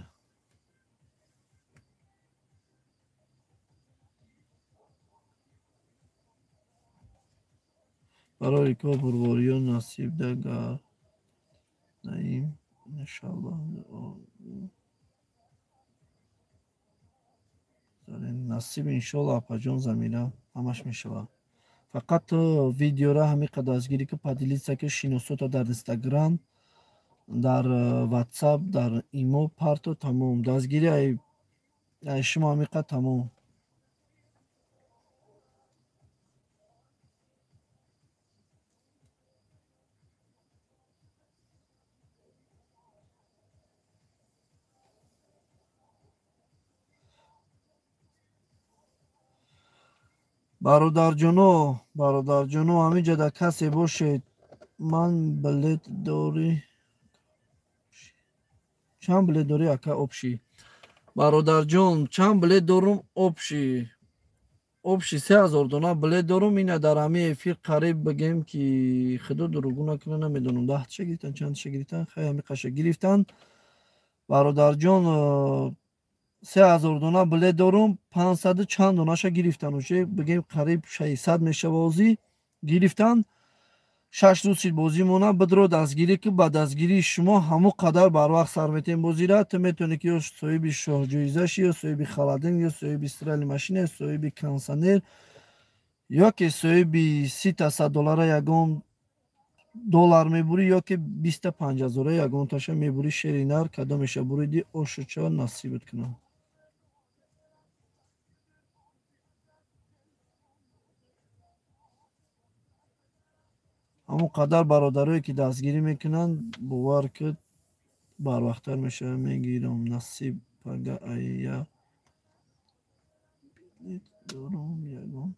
Барои кор бурвориён насиб дагар наим иншоалло. Насиб иншоалло апаҷон Замира ҳамаш мешавад. Фақат видеора ҳамин қадар дастгирӣ ки поделиться ки шиносота дар Инстаграм, дар ватсап, дар имо парто тамом. Дастгирӣ ай шумо ҳамин қадр тамом. Бародарҷоно, бародарҷоно, ҳамин ҷода касе бошед, ман билет дорӣ. Чанд билет дорӣ ака обши? Бародарҷон, чанд билет дорум обши? Обши 3000 дона билет дорум. Ина дар ҳамин эфир қариб бигем ки худо дурӯғ накунад, намедонам 10 ша гирифтан, чанд ша гирифтан, хай ҳамин қаша гирифтан. Бародарҷон, 3000 дона билет дорум, 500 чанд донаша гирифтан. Уже бигем қариб 600 мешава озӣ гирифтан. 6 рӯз шид бозӣ мона, бидро дастгирӣ ки ба дастгирии шумо ҳамон қадар барвақт сар метем бозира. Ту метавонӣ ки ё соҳиби шоҳҷоиза шӣ, ё соҳиби халадин, ё соҳиби стиральный машина, ё соҳиби кондиционер, ё ки соҳиби 30 доллара ягон доллар мебурӣ, ё ки 25 ҳазора ягонташа мебурӣ. Шери нар кадомеша буриди ошуча насибат кунад. Ҳамон қадар бародарое ки дастгирӣ мекунанд, бовар ки барвақттар мешавад. Мегирам насиб пага ая билет дорум ягон.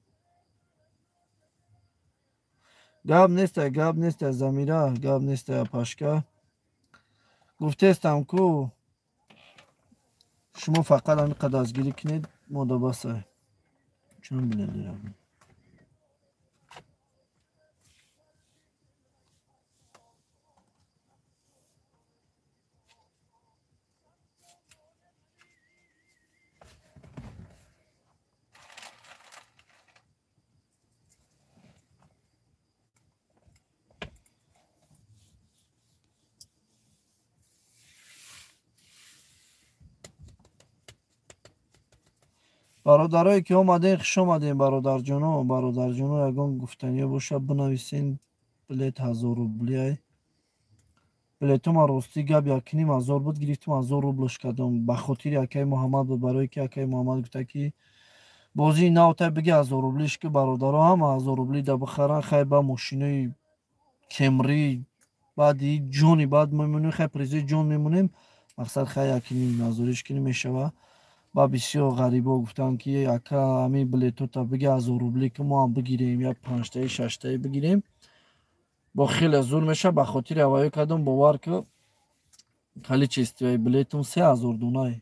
Гап нестай, гап нестай Замира, гап нестай апашка. Гуфтестам ку шумо фақат ҳамин қадар дастгирӣ кунед, мода басай. Чанд билет дорам? Бародарое ки омадем, хуш омадем, бародарҷоно. Бародарҷоно, ягон гуфтаниё боша бинависен. Билет 1000 рублиай. Билетома ростӣ гап 1500 буд, гирифтум 1000 рублш кардам. Ба хотири акаи Муҳаммад буд, барое ки акаи Муҳаммад гуфта ки бозии навтай биги 1000 рублиш ки бародаро ҳама 1000 рубли да бихаран, хай ба мошинои кемри баъди ҷони баъд мемонем, хай призои ҷон мемонем. Мақсад хай 1500 ки мешава. Ба бисёр ғарибо гуфтанд ки ака ҳамин билетота биги 1000 рубли ки мо ҳам бигирем, як панҷтаи шаштаи бигирем. Бо хеле зур меша, ба хотири авваё кардам, бовар ки количествои билетум 3000 донай.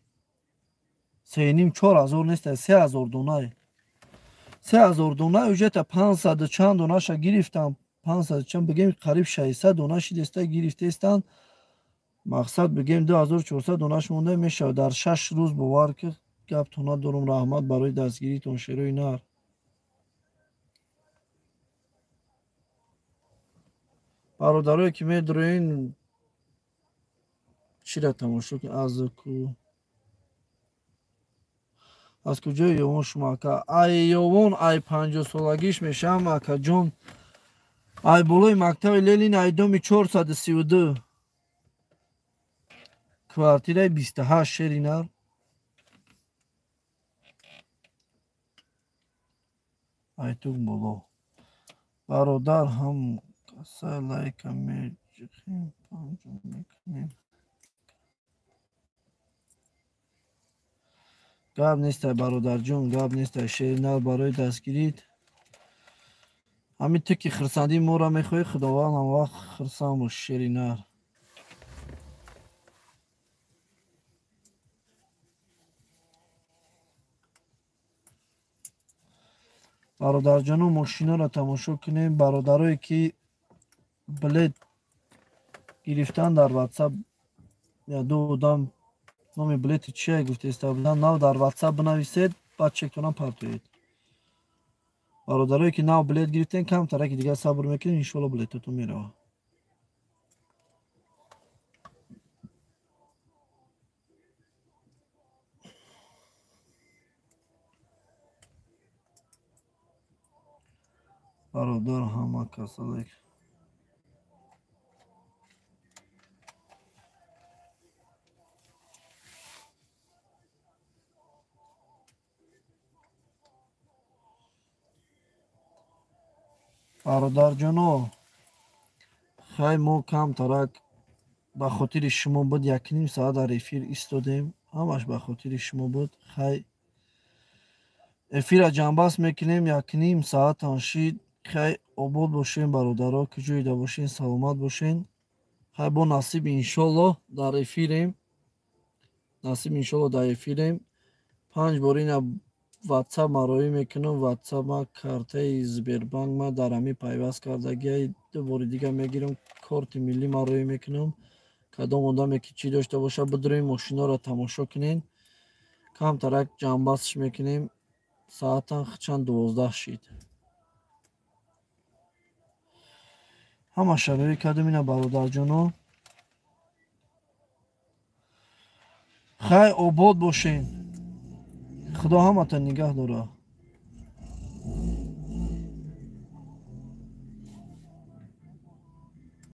3,5-4 ҳазор нест, 3000 донай. 3000 донай уже та 500 чанд донаша гирифтам, 500 чанд бигем қариб 600 дона шидеста гирифтестанд. Мақсад бигем 2400 донаш монда мешавад дар 6 рӯз. Бовар ки гаптон надорум. Раҳмат барои дастгиритон, шерои нар. Бародарое ки медроен чира тамошо кун. Аз куҷои Ёвон шумо ака? Ай Ёвон, ай 50-солагиш мешавам акаҷон. Ай болои мактаби Ленин, ай доми 432, квартираи 28, шери нар. Айтук боло. Бародар ҳам каса лайка меҷихем, панҷо мекунем. Гап нестай бародарҷон, гап нестай, шери нар, барои дастгирит. Ҳамин ту ки хурсандии моро мехоҳӣ, Худованд ҳамвақт хурсанд бош, шери нар. Бародарҷоно, мошиноро тамошо кунем. Бародарое ки билет гирифтан дар WhatsApp, я ду одам номи билети чия гуфтеста будан, нав дар WhatsApp бинависед, баъд чектонам партоед. Бародарое ки нав билет гирифтен, камтараки дигар сабр мекунед, иншоалло билетотон меравад. Бародар ҳама касалек. Бародарҷоно, хай мо камтарак ба хотири шумо буд, 1,5 соат дар эфир истодем, ҳамаш ба хотири шумо буд. Хай эфира ҷамъбаст мекунем, 1,5 соатан шид. Хай обод бошем бародаро, куҷоида бошен, саломат бошен. Хай бо насиб иншоллоҳ дар эфирем, насиб иншоллоҳ дар эфирем. 5 бор ина WhatsApp мароӣ мекунам, WhatsApp ма картаи Сбербанк ма дар ҳамин пайваст кардагиай, ду бори дига мегирам, корти миллӣ мароӣ мекунам. Кадом одаме ки чӣ дошта боша, бидурем мошиноро тамошо кунен. Камтарак ҷамъбастш мекунем. Саатан чанд 12 шид. Ҳама шароит кардем ина бародарҷоно. Хай обод бошен. Худо ҳаматон нигаҳ дорад.